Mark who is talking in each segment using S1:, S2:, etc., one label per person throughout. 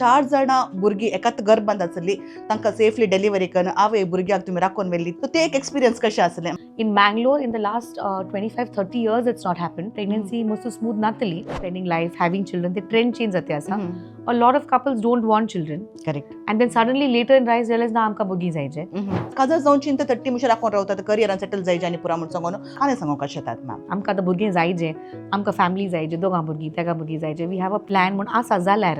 S1: चार जाणां भुरगीं एकाच गर्भांत आसली, तांकां सेफली डिलिव्हरी करून आवय भुरग्याक तुमी राखून व्हेल्ली, सो ते एक एक्सपिरियन्स कशें आसलें?
S2: In Mangalore, in the last 25 30 years, it's not happened. Pregnancy must smooth natali. Spending life, having children, the trend change जाते आसा. A lot of couples don't want children.
S1: Correct
S2: And then suddenly later in life realize ना आमकां भुरगीं जायचे.
S1: काजर जावची तर 30 मुशे राखून रावतात, करियरान सेटल जायचे आनी पुरा म्हूण सांगून कांय सांगूंक शेतात मॅम.
S2: आमकां आतां भुरगीं जायचे, आमकां फॅमिली जायचे, दोगां भुरगीं तेगां भुरगीं जायचे. We have a plan म्हूण आसा जाल्यार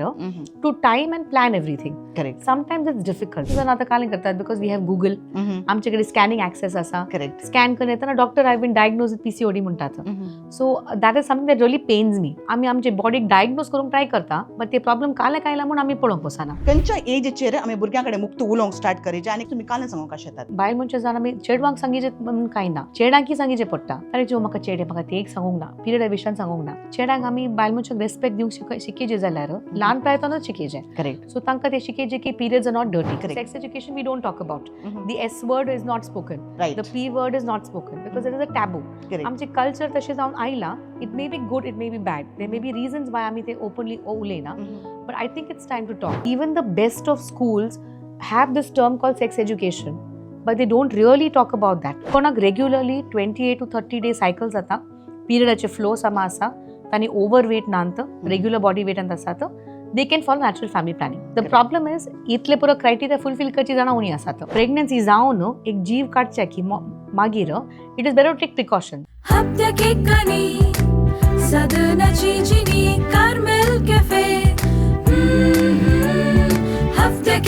S2: to time and plan everything.
S1: Correct
S2: Sometimes it's difficult. जाण आतां कालें करतात because we have Google. आमचे कडेन स्कॅनिंग एक्सेस आसा.
S1: करेक्ट
S2: स्कॅन करून येतना, "Doctor, I been diagnosed with PCOD" म्हणटात. So that is something that really pains me. आमी आमचे बॉडीक डायग्नोज करूंक ट्राय करता, बट ते प्रॉब्लम काले कायला म्हूण आमी पळोवंक वचना.
S1: खंयच्या एजीचेर आमी भुरग्यां कडेन मुक्त उलोवंक स्टार्ट करीचे आनी तुमी कांय सांगूंक शेतात?
S2: बायल मनशां जावन आमी चेडवांक सांगीचे म्हणून कांय ना, चेडांकी सांगीचे पडटा. अरे ज्यो म्हाका चेडे म्हाका ते एक सांगूंक ना, पिरियडा विशयान सांगूंक ना. चेड्यांक आमी बायल मनशांक रेस्पेक्ट दिवंक शिकयचे जाल्यार ल्हान प्रायतानूच शिकयचे.
S1: करेक्ट
S2: सो तांकां ते शिकयचे की periods are not dirty.
S1: Correct.
S2: Sex education we don't talk about. The S word is not spoken.
S1: Right
S2: The P word is not spoken because it is a taboo.
S1: Correct
S2: आमचे culture तशें जावन आयलां. It may be good, it may be bad, there may be reasons why आमी ते openly उलयना, but I think it's time to talk. Even the best of schools have this term called sex education, but they don't really talk about that. कोणाक regularly 28 to 30 day cycle जाता, पिरियडाचे flow समा आसा, तांणी over weight नात, regular body वेटांत आसात, they can follow natural family planning. The
S1: Correct.
S2: Problem is इतले पुरो criteria fulfil करची जाणां उणी आसात. प्रेग्नन्सी जावन एक जीव काडचे की मागीर it is better to take precaution.
S3: हप्त्याक सदनाची जिनी कार्मेल कॅफे, हप्त्याक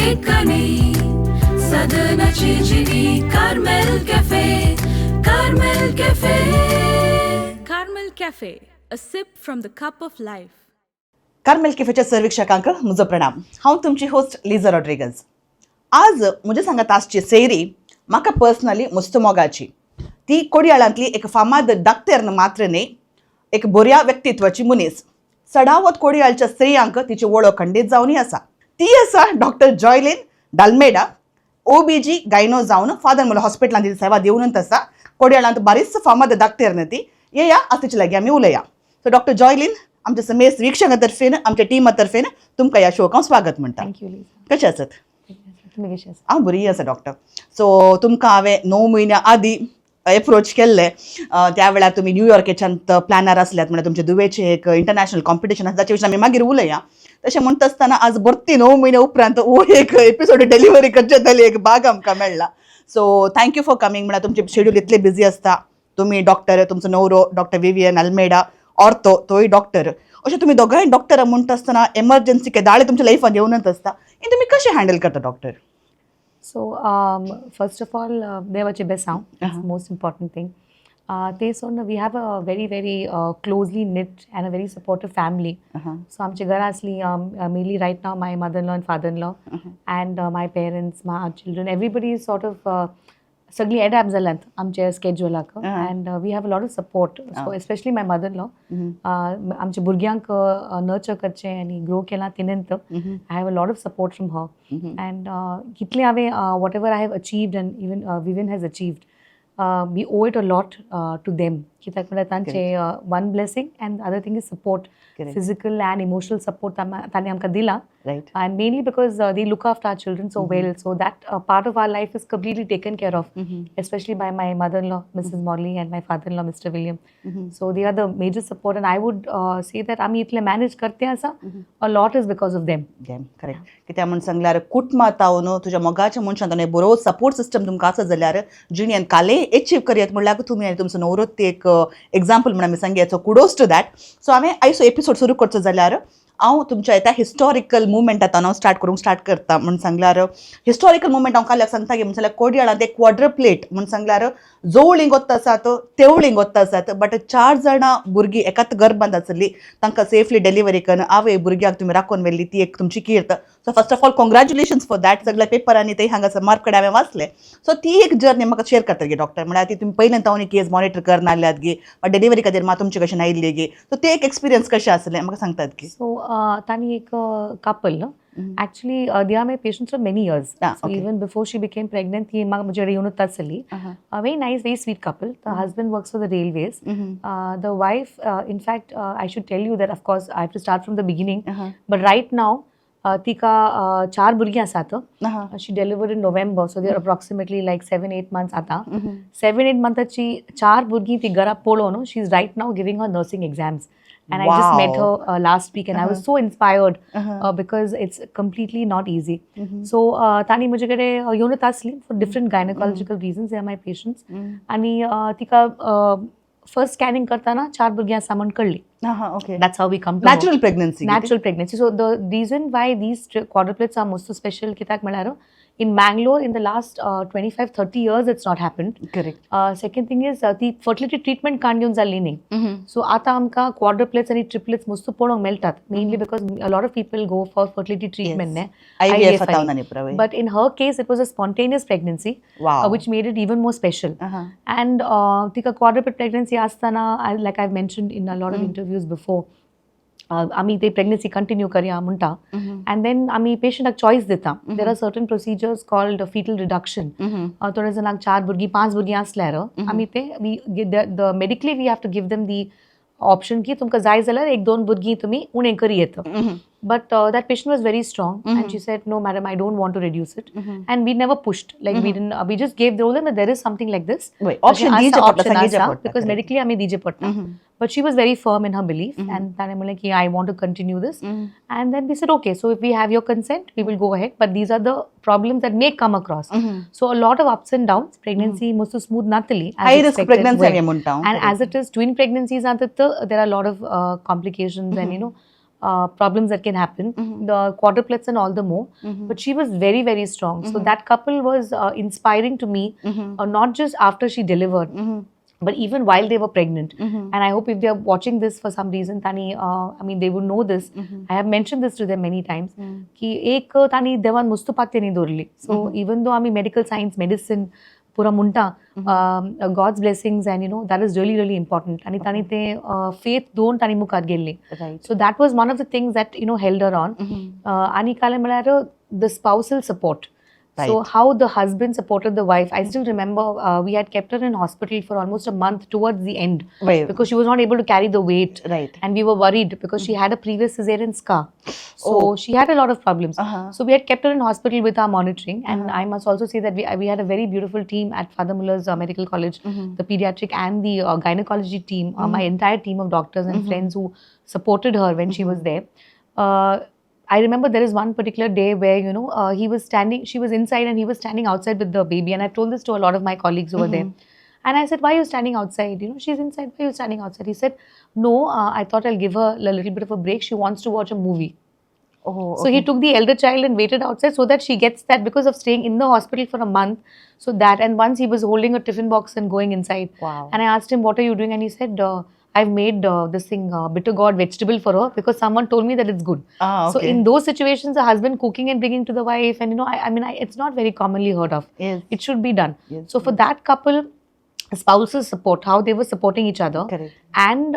S3: सदनाची जिनी Carmel cafe, Carmel cafe.
S4: Carmel Cafe, a sip from the cup of life.
S1: Carmel कॅफेच्या सर्विक्षकांक म्हजो प्रणाम. हांव तुमची होस्ट लिझा रॉड्रिगज. आज म्हज्या सांगात आसची सैरी म्हाका पर्सनली मस्त मोगाची. ती कोडयाळांतली एक फामाद डाक्टर मात्र न्ही, एक बऱ्या व्यक्तित्वाची मनीस. चडावत कोडयाळच्या स्त्रियांक तिची वळख खंडीत जावनय आसा. ती आसा डॉक्टर जॉयलीन डाल्मेडा. ओबीजी गायनो जावन फादर मुला हॉस्पिटलांत तिची सेवा दिवनच आसा. कोडयाळांत बारीच फामाद डाक्टर न्ही ती. येया, आज तिचे लागीं आमी उलया. सो डॉक्टर जॉयलीन, आमच्या समेस्त वीक्षकां तर्फेन, आमच्या टिमा तर्फेन तुमकां ह्या शोक हांव स्वागत म्हणटा.
S2: Thank you Liza.
S1: कशें आसत?
S2: तुमी कशें आसा?
S1: हांव बरी आसा डॉक्टर. सो तुमकां हांवें 9 म्हयन्या आदीं एप्रोच केल्लें. त्या वेळार तुमी न्यूयॉर्केच्यान प्लॅनार आसल्यात, म्हणल्यार तुमचे दुवेचें एक इंटरनॅशनल कॉम्पिटिशन आसा, ताचे विशीं आमी मागीर उलया. तशें म्हणटा आसतना आज बरती 9 म्हयन्या उपरांत हो एक एपिसोड डिलिव्हरी करचे जाली एक भाग आमकां मेळ्ळा. So thank you for coming. म्हणल्यार तुमचे शेड्यूल इतले बिझी आसता. तुमी डॉक्टर, तुमचो नवरो डॉक्टर विवियन अल्मेडा ऑर्थो, तोय डॉक्टर. अशें तुमी दोगांय डॉक्टर म्हणटा आसतना एमर्जन्सी केदाळे तुमच्या लायफान येवनच आसता. हें तुमी कशें हँडल करता doctor?
S2: So first of all, देवाचें बेसांव, most important thing. ते सोडून we have a very very closely knit and a very supportive family. So आमच्या घरा आसली mainly right now my mother in law and father in law and my parents, my children, everybody is sort of सगळीं adapt जाल्यात आमच्या स्केड्युलाक and we have a lot of support. So especially my mother in law, आमच्या भुरग्यांक nurture करचें आनी grow केलां तिणें. I have a lot of support from her and कितलें हांवें, whatever I have achieved and even Vivian has achieved, we owe it a lot to them. कित्याक म्हळ्यार तांचे one blessing and other thing is support, physical and emotional support तांणी आमकां दिला
S1: right
S2: and mainly because they look after our children so well, so that part of our life is completely taken care of, especially by my mother-in-law, Mrs. Molly, and my father-in-law, Mr. William. So they are the major support and I would say that आमी इतले manage करते आसा, a lot is because of them.
S1: Correct. कित्याक म्हूण सांगल्यार कुटुंबात तावन तुज्या मोगाच्या मनशान ताणें बरो सपोर्ट सिस्टम तुमकां आसा जाल्यार जिणेन काले एचीव करयत. म्हणल्यार तुमी आनी तुमचो नवरो ते एक एग्जाम्पल म्हणून आमी सांगया. So kudos to that. So हांवें आयचो एपिसोड सुरू करचो जाल्यार हांव तुमच्या त्या हिस्टॉरिकल मुवमेंटांत हांव स्टार्ट करूंक स्टार्ट करता. म्हूण सांगल्यार हिस्टॉरिकल मुवमेंट हांव काल्याक सांगता की म्हण सांगल्यार कोडयाळांत एक क्वॉड्रप्लेट, म्हूण सांगल्यार जोवळींग गोत्त आसात, तेवळींग गोत्त आसात, बट चार जाणां भुरगीं एकाच गर्भांत आसली, तांकां सेफली डिलिव्हरी करून आवय भुरग्याक तुमी राखून व्हेल्ली, ती एक तुमची कीर्त. So first of all, congratulations for that. सगळ्या पेपरांनी ते हांगासर मार्क कडेन हांवें वाचलें. सो ती एक जर्नी म्हाका शेअर करता गे डॉक्टर? म्हळ्यार ती तुमी पयल्यान तावन केस मॉनिटर करनासल्यात गे, डिलिव्हरी खातीर मात तुमचे कशें आयिल्ली गे? सो ते एक एक्सपिरियन्स कशें आसलें, म्हाका सांगतात की?
S2: सो तांणी एक couple, actually they are my patients for many years. So even before she became pregnant ती म्हाका म्हजे कडेन येवनूच आसली. A very nice, very sweet couple. The husband works for the railways. The wife, in fact, I should tell you that, of course, I have to start from the beginning. But right now, तिका चार भुरगीं आसात.
S1: आहा.
S2: She delivered in November, so they are approximately like 7-8 months आतां. 7-8 मंथाची चार भुरगीं ती घरा पळोवन she is right now giving her nursing exams, and I just met her last week and I was so inspired because it's completely not easy. So तांणी म्हजे कडेन येवनच आसली for different gynecological reasons. They are my patients. आनी तिका first scanning करतना चार भुरगीं आसा म्हण कळ्ळी.
S1: आहा, okay.
S2: That's how we come to know.
S1: Natural pregnancy.
S2: Natural pregnancy. So the reason why these quadruplets are most so special कित्याक म्हळ्यार in Mangalore in the last 25 30 years it's not happened.
S1: Correct.
S2: Second thing is ती fertility treatment काण घेवन जाल्ली न्ही. So आतां आमकां क्वाड्रुप्लेट्स आनी ट्रिपलेट्स मस्त पळोवंक मेळटात, mainly because a lot of people go for fertility treatment न्ही.
S1: IVF
S2: IVF.
S1: आतां न्ही पुरा.
S2: But in her case it was a spontaneous pregnancy, which made it even more special. And तिका क्वाड्रुप्लेट प्रेग्नन्सी आसतना, like I mentioned in a lot of interviews before, आमी ते pregnancy continue करया म्हणटा अँड then आमी पेशंटाक चॉयस दिता. There are certain procedures called fetal reduction. थोड्या जाणांक चार भुरगीं, पांच भुरगीं आसल्यार आमी ते we the medically we have to give them the option की तुमकां जाय जाल्यार एक दोन भुरगीं तुमी उणें करी येता. But that patient was very strong and she said, "No, madam, I don't want to reduce it." And we never pushed. Like, we didn't, we just gave the them that there is something like this.
S1: Right. Option दिवचें पडटा, सांगचें पडटा,
S2: because medically आमी दिवचें पडटा. But she was very firm in her belief and ताणें म्हणलें की I want to continue this. And then we said, "Okay, so if we have your consent, we will go ahead, but these are the problems that may come across." So a lot of ups and downs. Pregnancy most smooth नातली as
S1: High risk
S2: expected.
S1: Pregnancy
S2: Well,
S1: आमी म्हणटा.
S2: And as it is, twin pregnancies are there are a lot of complications and problems that can happen. The quadruplets and all the more. But she was very, very strong. So that couple was inspiring to me, not just after she delivered, but even while they were pregnant. And I hope if they are watching this for some reason, ताणी, I mean, they would know this. I have mentioned this to them many times. की एक ताणी देवान मस्त पातयेनी दवरली. So even though आमी medical science, medicine पुरा म्हणटा, God's blessings and that is really, really important. आनी ताणी ते फेथ दवरून ताणी मुखार गेल्ली.
S1: Right.
S2: So that was one of the things that held her on. आनी कालें म्हळ्यार the spousal support. So how the husband supported the wife. I still remember we had kept her in hospital for almost a month towards the end because she was not able to carry the weight. And we were worried because she had a previous cesarean scar. So she had a lot of problems. So we had kept her in hospital with our monitoring. And I must also say that we had a very beautiful team at Father Muller's Medical College, the pediatric and the gynecology team, my entire team of doctors and friends who supported her when she was there. I remember there is one particular day where he was standing, she was inside and he was standing outside with the baby. And I've told this to a lot of my colleagues over there. And I said, "Why are you standing outside? She's inside. Why are you standing outside?" He said, "No, I thought I'll give her a little bit of a break. She wants to watch a movie." So he took the elder child and waited outside so that she gets that, because of staying in the hospital for a month. So that, and once he was holding a tiffin box and going inside. And I asked him, "What are you doing?" And he said, "I've made this thing, bitter gourd vegetable for her because someone told me that it's good." So in those situations, the husband cooking and bringing to the wife, and I mean, it's not very commonly heard of. It should be done. So for that couple, spousal support, how they were supporting each other,
S1: Correct.
S2: And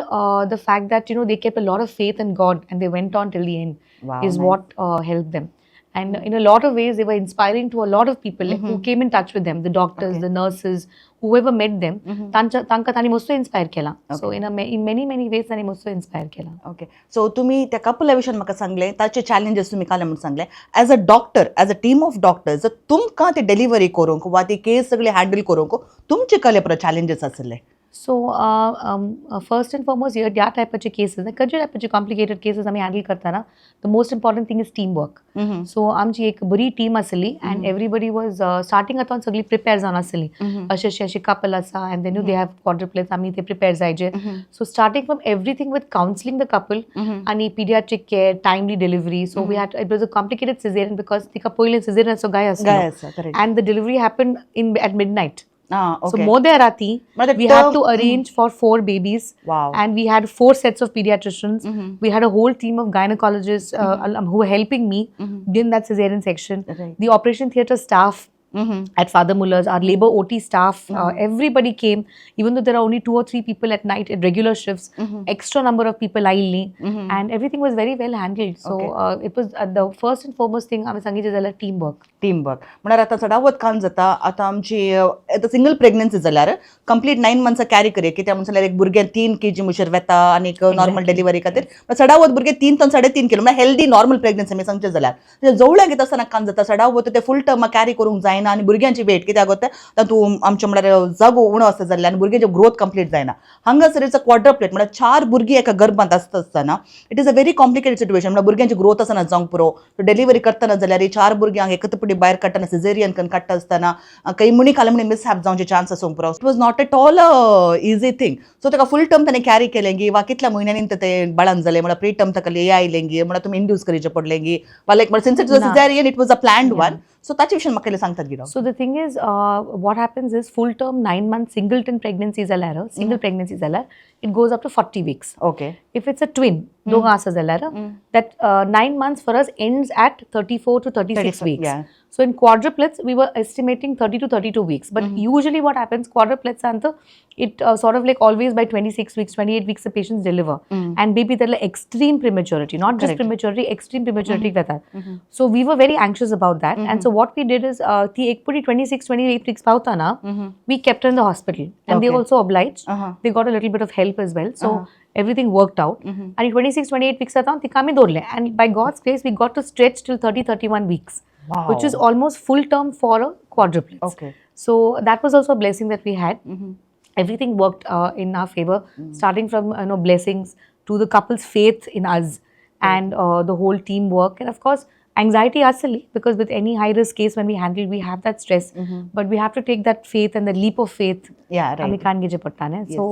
S2: the fact that they kept a lot of faith in God and they went on till the end
S1: Wow,
S2: is
S1: nice.
S2: What helped them. And in a lot of ways, they were inspiring to a lot of people, like, who came in touch with them, the doctors, the nurses, whoever met them. तांच्या तांकां तांणी मस्त inspire केला. So in many, many ways तांणी मस्त inspire केला.
S1: Okay, so तुमी त्या कपला विशयान म्हाका सांगलें, ताचे चॅलेंजीस तुमी काल म्हणून सांगले. As a doctor, as a team of doctors, तुमकां ती डिलिव्हरी करूंक वा ती केस सगळी हँडल करूंक तुमचे कसले परत चॅलेंजीस आशिल्ले?
S2: सो फर्स्ट अँड फॉरमोस्ट, ह्या टायपाचे केसीस, खंयच्या टायपाचे कॉम्प्लिकेटेड केसीस आमी हँडल करतना, the most important thing is team work. So आमची एक बरी टीम आसली अँड एवरीबडी वॉज स्टार्टिंग आतां सगळी प्रिपेर जावन आसली, अशें अशें अशें कपल आसा and then you they have quadruplets, आमी ते प्रिपेर जायचे. So starting from everything with counselling the couple आनी pediatric care, timely delivery. So we had it was a complicated cesarean because तिका पयलीं सिजेरियनाचो घाय
S1: घाय
S2: आसलो
S1: आसा, correct.
S2: And the delivery happen in at midnight.
S1: Ah
S2: So मोद्या राती
S1: But the
S2: we had to arrange for four babies. And we had four sets of pediatricians. We had a whole team of gynecologists who were helping me in that cesarean section. The operation theater staff At Father Muller's, our labor OT staff, everybody came. Even though there are only two or three people at night at regular shifts, extra number of people आयिल्ली and everything was very well handled. So it was the first and foremost thing आमी सांगितलें जाल्यार team work.
S1: Team work म्हळ्यार आतां चडावत काम जाता. आतां आमची आतां सिंगल प्रेग्नन्सी जाल्यार कंप्लीट 9 मंथ्स कॅरी करया. कित्याक म्हणून जाल्यार एक भुरगें 3 केजी मुशेर वेता आनी नॉर्मल डिलिव्हरी खातीर चडावत भुरगें 3 ते 3.5 किलो, म्हळ्यार हेल्दी नॉर्मल प्रेग्नन्सी आमी सांगचें जाल्यार जवळ्याक येता आसतना काम जाता. चडावत ते फूल टर्म कॅरी करूंक जायना आनी भुरग्यांची वेट कित्याक जाता, तातूंत आमचें म्हळ्यार जागो उणो आसता जाल्ल्यान आनी भुरग्यांची ग्रोथ कंप्लीट जायना. हांगासर it's a क्वाड्रप्लेट, म्हळ्यार चार भुरगीं एका गर्भांत आसता आसतना it is a very complicated situation. म्हळ्यार भुरग्यांची ग्रोथ आसना जावंक पुरो. डिलिव्हरी करतना जाल्यार ही चार भुरग्यांक एकत्र पटी भायर काडटना, सिजेरियन करून काडटा आसतना काही मुणी खाले म्हणी मिसहॅप जावचे चान्स आसूंक पुरो. It was not at all easy thing. So ताका फूल टर्म ताणें कॅरी केलें गी वा कितल्या म्हयन्यांनी ते बाळान जालें? म्हळ्यार प्री टर्म ताका हे आयलें गी, म्हळ्यार तुमी इंड्यूस करीचें पडलें गी वा लायक म्हळ्यार since it was
S2: ना.
S1: Cesarean, it was a planned one, so ताचे विशीं म्हाका इल्लें सांगतात गी doctor?
S2: So the thing is, what happens is full term 9 month singleton pregnancy जाल्यार, single pregnancy जाल्यार, it goes up to 40 weeks.
S1: Okay
S2: If it's a twin, दोघं आसा जाल्यार, that 9 months for us ends at 34 to 36
S1: 34,
S2: weeks. So in quadruplets, we were estimating 30 to 32 weeks. But usually what happens, quadruplets, anta, it sort of like always by 26 weeks, 28 weeks, the patients deliver. And maybe they're like extreme prematurity, not just
S1: Correct.
S2: Prematurity, extreme prematurity mm. So we were very anxious about that. And so what we did is, ती एक पुडी 26, 28 weeks पावताना, we kept her in the hospital. And they also obliged. They got a little bit of help as well. So everything worked out. आणि 26, 28 weeks जाता तिका आमी दवरले. And by God's grace, we got to stretch till 30, 31 weeks, which is almost full term for a quadruplets. So that was also a blessing that we had. Everything worked in our favor, starting from blessings to the couple's faith in us and the whole teamwork, and of course anxiety आसली because with any high risk case when we handle, we have that stress, but we have to take that faith and the leap of faith. आमी कान घेवचें पडटा न्ही. So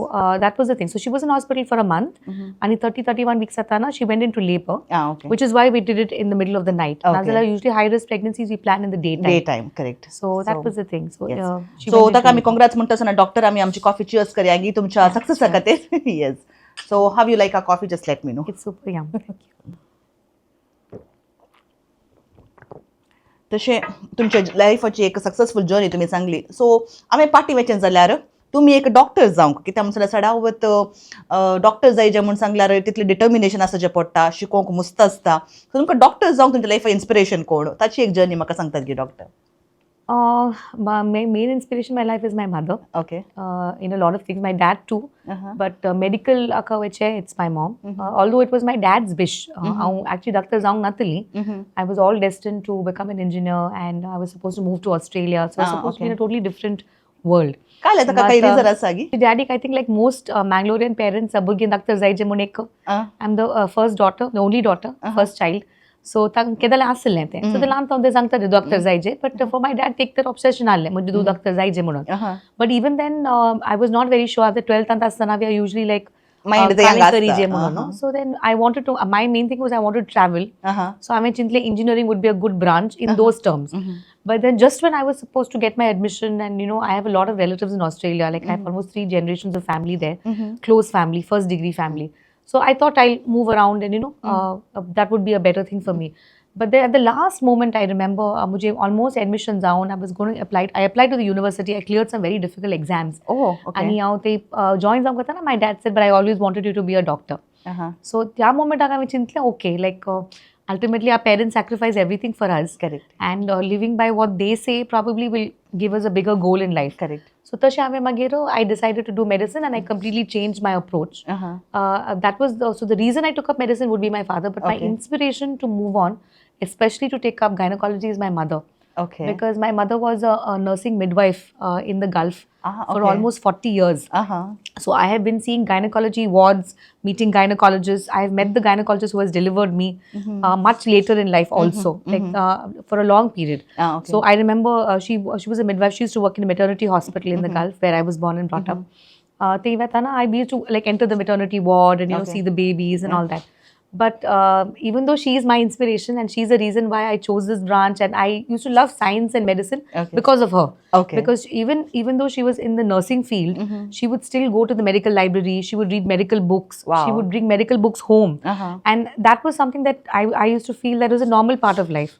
S2: that was the thing. So she was in hospital for a month आणि 30, 31 weeks जाताना she went into labor,
S1: okay
S2: which is why we did it in the middle of the night. नाजाल्यार usually high risk pregnancies we plan in the daytime.
S1: Day time, correct.
S2: So that was the thing. So she
S1: so
S2: went
S1: ताका
S2: into
S1: आमी
S2: labor.
S1: कॉंग्राट्स म्हणटा आसतना doctor आमी आमची coffee cheers करया गी तुमच्या सक्सेसा खातीर. Yes, so how you like a coffee, just let me know.
S2: It's super yum. Thank you.
S1: तशें तुमच्या लायफाची एक सक्सेसफूल जर्नी तुमी सांगली. सो आमी पाटी वचें जाल्यार तुमी एक डॉक्टर जावंक कित्याक म्हणून जाल्यार चडावत डॉक्टर जायचे म्हूण सांगल्यार तितलें डिटर्मिनेशन आसचें पडटा, शिकोवंक मुस्त आसता. सो तुमकां डॉक्टर जावंक तुमच्या लायफा इन्स्पिरेशन कोण, ताची एक जर्नी म्हाका सांगतात गी doctor?
S2: My main inspiration in my life is my mother.
S1: Okay
S2: In a lot of things, my dad too. But medical हाका वयचें, it's my mom. Although it was my dad's wish. हांव actually doctor जावंक नातली. I was all destined to become an engineer and I was supposed to move to Australia. So I was supposed to be in a totally different world.
S1: काय ताका काही
S2: But,
S1: reason आसा गी?
S2: Daddy, I think like most Mangalorean parents, भुरगीं doctor जायचे म्हूण एक I'm the first daughter, the only daughter, first child. So तांकां केदालें आसलें तें. सो ते ल्हान ते सांगता डॉक्टर जायचे, बट फॉर my dad एक तर ऑब्सेशन आहलें म्हणजे तूं डॉक्टर जायचे म्हणून. But even then I was not very sure. आतां ट्वेल्थांत आसतना we are usually like
S1: Mind ते young आसता.
S2: करीजे म्हणून. So then I wanted to my main thing was I wanted to travel. So हांवें चिंतलें engineering would be a good branch in those terms. But then just when I was supposed to get my admission, and I have a lot of relatives in Australia, like I have almost three generations of family there, close family, first degree family. So I thought I'll move around and that would be a better thing for me. But then at the last moment, I remember मुझे almost admission down. I was going to apply. I applied to the university. I cleared some very difficult exams.
S1: Oh, okay.
S2: आणि हांव ते join जावंक वतना my dad said, "But I always wanted you to be a doctor." So त्या मोमेंटाक हांवें चिंतलें, okay, like ultimately our parents sacrifice everything for us
S1: correct
S2: and living by what they say probably will give us a bigger goal in life.
S1: Correct
S2: So तशें हांवें मागीर I decided to do medicine and I completely changed my approach. That was the, so the reason I took up medicine would be my father, but my inspiration to move on, especially to take up gynecology, is my mother.
S1: Okay
S2: Because my mother was a nursing midwife in the Gulf for almost 40 years. So I have been seeing gynecology wards, meeting gynecologists. I have met the gynecologist who has delivered me much later in life also, like for a long period.
S1: Okay.
S2: So I remember she was a midwife. She used to work in a maternity hospital in the Gulf where I was born and brought up. ते वताना I used to like enter the maternity ward and see the babies and all that. But even though she is my inspiration and she's the reason why I chose this branch, and I used to love science and medicine because of her. Because even though she was in the nursing field, she would still go to the medical library. She would read medical books. She would bring medical books home. And that was something that I used to feel that was a normal part of life.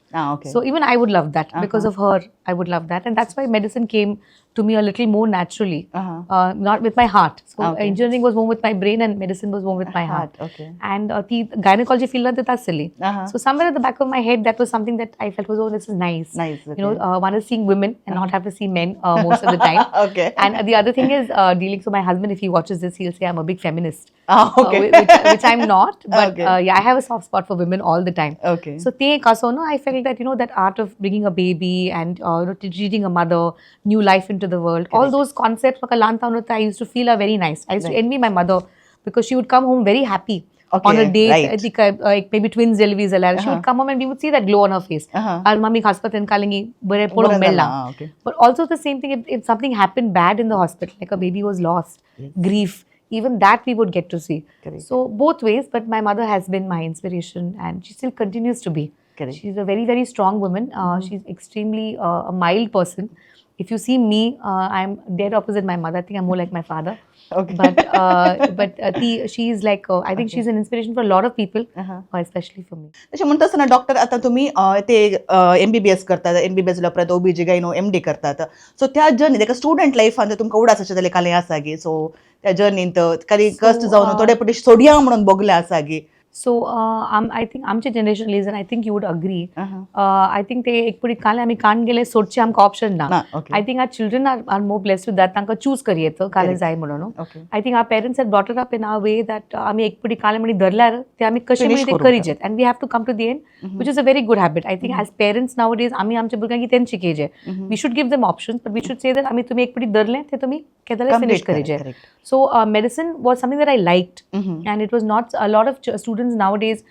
S2: So even I would love that. Because of her, I would love that. And that's why medicine came to me a little more naturally, not with my heart. So engineering was more with my brain and medicine was more with my heart. And ती gynecology field ला आसली. So somewhere at the back of my head, that was something that I felt was, "Oh, this is nice."
S1: Nice.
S2: One is seeing women and not have to see men most of the time. And the other thing is dealing. So my husband, if he watches this, he'll say I'm a big feminist. Which I'm not. But yeah, I have a soft spot for women all the time. So ते एक असो no, I felt that that art of bringing a baby and treating a mother, new life into the world, all those concepts म्हाका ल्हान तावन I used to feel are very nice. I used to envy my mother because she would come home very happy on a day, तिका एक maybe twins delivery जाल्यार she would come home and we would see that glow on her face. आज mummy hospital कालिंगी बरें पळोवंक
S1: बरें
S2: मेळ्ळां.
S1: जालां, ah, okay.
S2: But also the same thing, if something happened bad in the hospital, like a baby was lost, grief, even that we would get to see. So both ways, but my mother has been my inspiration and she still continues to be. She's a very, very strong woman. She's extremely a mild person. If you see me, I'm dead opposite my mother. I think I'm more like my father. But she is like, I think she's an inspiration for a lot of people, especially for me.
S1: तशें म्हणटा आसतना doctor, आतां तुमी ते MBBS करतात, MBBS जाल्या उपरांत ओबीजी गायनो एमडी करतात. सो त्या जर्नी ताका स्टुडंट लायफान तुमकां उडास अशें जालें कालें आसा गी? सो त्या जर्नींत काही कश्ट जावन थोडे फावटी सोडया म्हणून भोगले आसा गी?
S2: So I think आमचे generation is, and I think you would agree, I think ते एक पुढे काल आमी कान गेले सोडचे आमकां ऑप्शन ना.
S1: ना, okay.
S2: I think our children are more blessed with that, तांकां चूज करी येता कालें जाय म्हणून. I think our parents had brought up in a way that आमी एक पुढे कालें म्हणी धरल्यार ते आमी कशें
S1: Finish
S2: म्हणी ते
S1: करूंक.
S2: करीजेत and we have to come to the end, which is a very good habit. I think as parents nowadays आमी आमच्या भुरग्यांक तेंच शिकयजे. We should give them options, but we should say that आमी तुमी एक पुढे धरलें ते तुमी केदाले फिनिश
S1: Complete करा,
S2: करीजे. So medicine was something that I liked, and it was not a lot of students nowadays.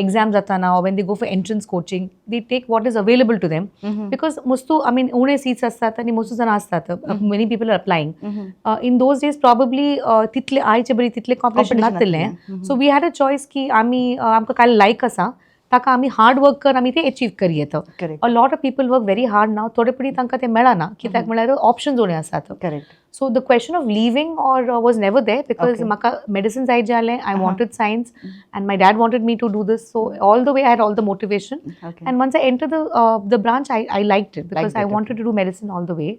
S2: Exams जाताना or when they go for entrance coaching, they take what is available to them because मोस्तो, I mean, उणे seats असतात आणि मोस्तो जण असतात, many people are applying. In those days probably तितले आयचे बरी तितले कॉम्पिटिशन
S1: Competition
S2: नासलें. So we had a choice की आमी आमकां काय लायक आसा ताका आमी हार्ड वर्क कर आमी ते अचीव करी येता. A lot of people work very hard now, थोडे पडी तांकां ते मेळना कित्याक म्हळ्यार ऑप्शन्स उणे आसात. So the question of leaving or was never there because म्हाका medicine जाय जालें, I wanted science and my dad wanted me to do this. So all the way I had all the motivation. And once I entered the branch, I liked it because
S1: Liked
S2: I
S1: it,
S2: wanted to do medicine all the way.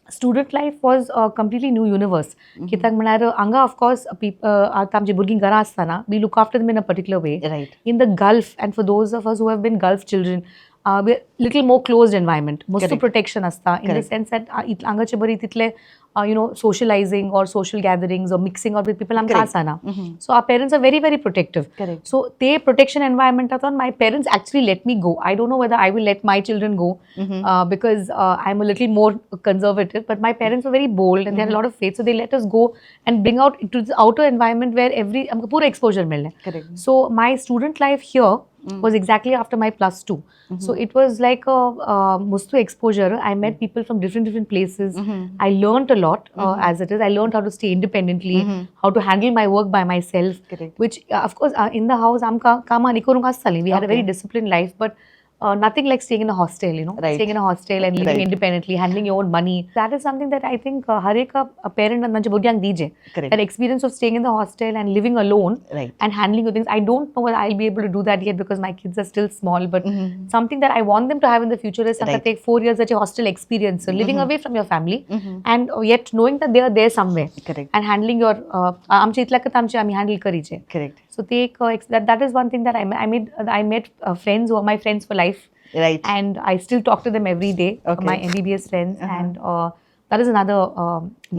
S2: Student life was a completely new universe. कित्याक म्हळ्यार हांगा of course आतां आमची भुरगीं घरा आसतना we look after them in a particular way. In the Gulf, and for those of us who have been Gulf children, we're little more closed environment. Most protection असता in the sense that हांगाचे बरी तितले socializing or social gatherings or mixing up with people आमकां आसना. So our parents are very, very protective. So ते protection environment my parents actually let me go. I don't know whether I will let my children go because I'm a little more conservative, but my parents were very bold and they had a lot of faith. So they let us go and bring out into this outer environment where every आमकां पुरो exposure मेळ्ळें. So my student life here was exactly after my plus two. So it was like a mustu exposure. I met people from different different places. I learned a lot as it is. I learned how to stay independently, how to handle my work by myself. Which of course in the house आमकां कामां आनी करूंक आसतालीं. We had a very disciplined life, but nothing like staying in a hostel. Staying in a hostel and living independently, handling your own money. That is something that I think हर एक parent तांच्या भुरग्यांक दिजे. That experience of staying in the hostel and living alone and handling your things. I don't know whether I'll be able to do that yet because my kids are still small, but something that I want them to have in the future is take 4 years at a hostel experience, so living away from your family and yet knowing that they are there somewhere and handling your आमचे इतल्याकच आमचे आमी handle करीचे. So ते एक that is one thing that I made friends who are my friends for life and I still talk to them every day, my MBBS friends, and that is another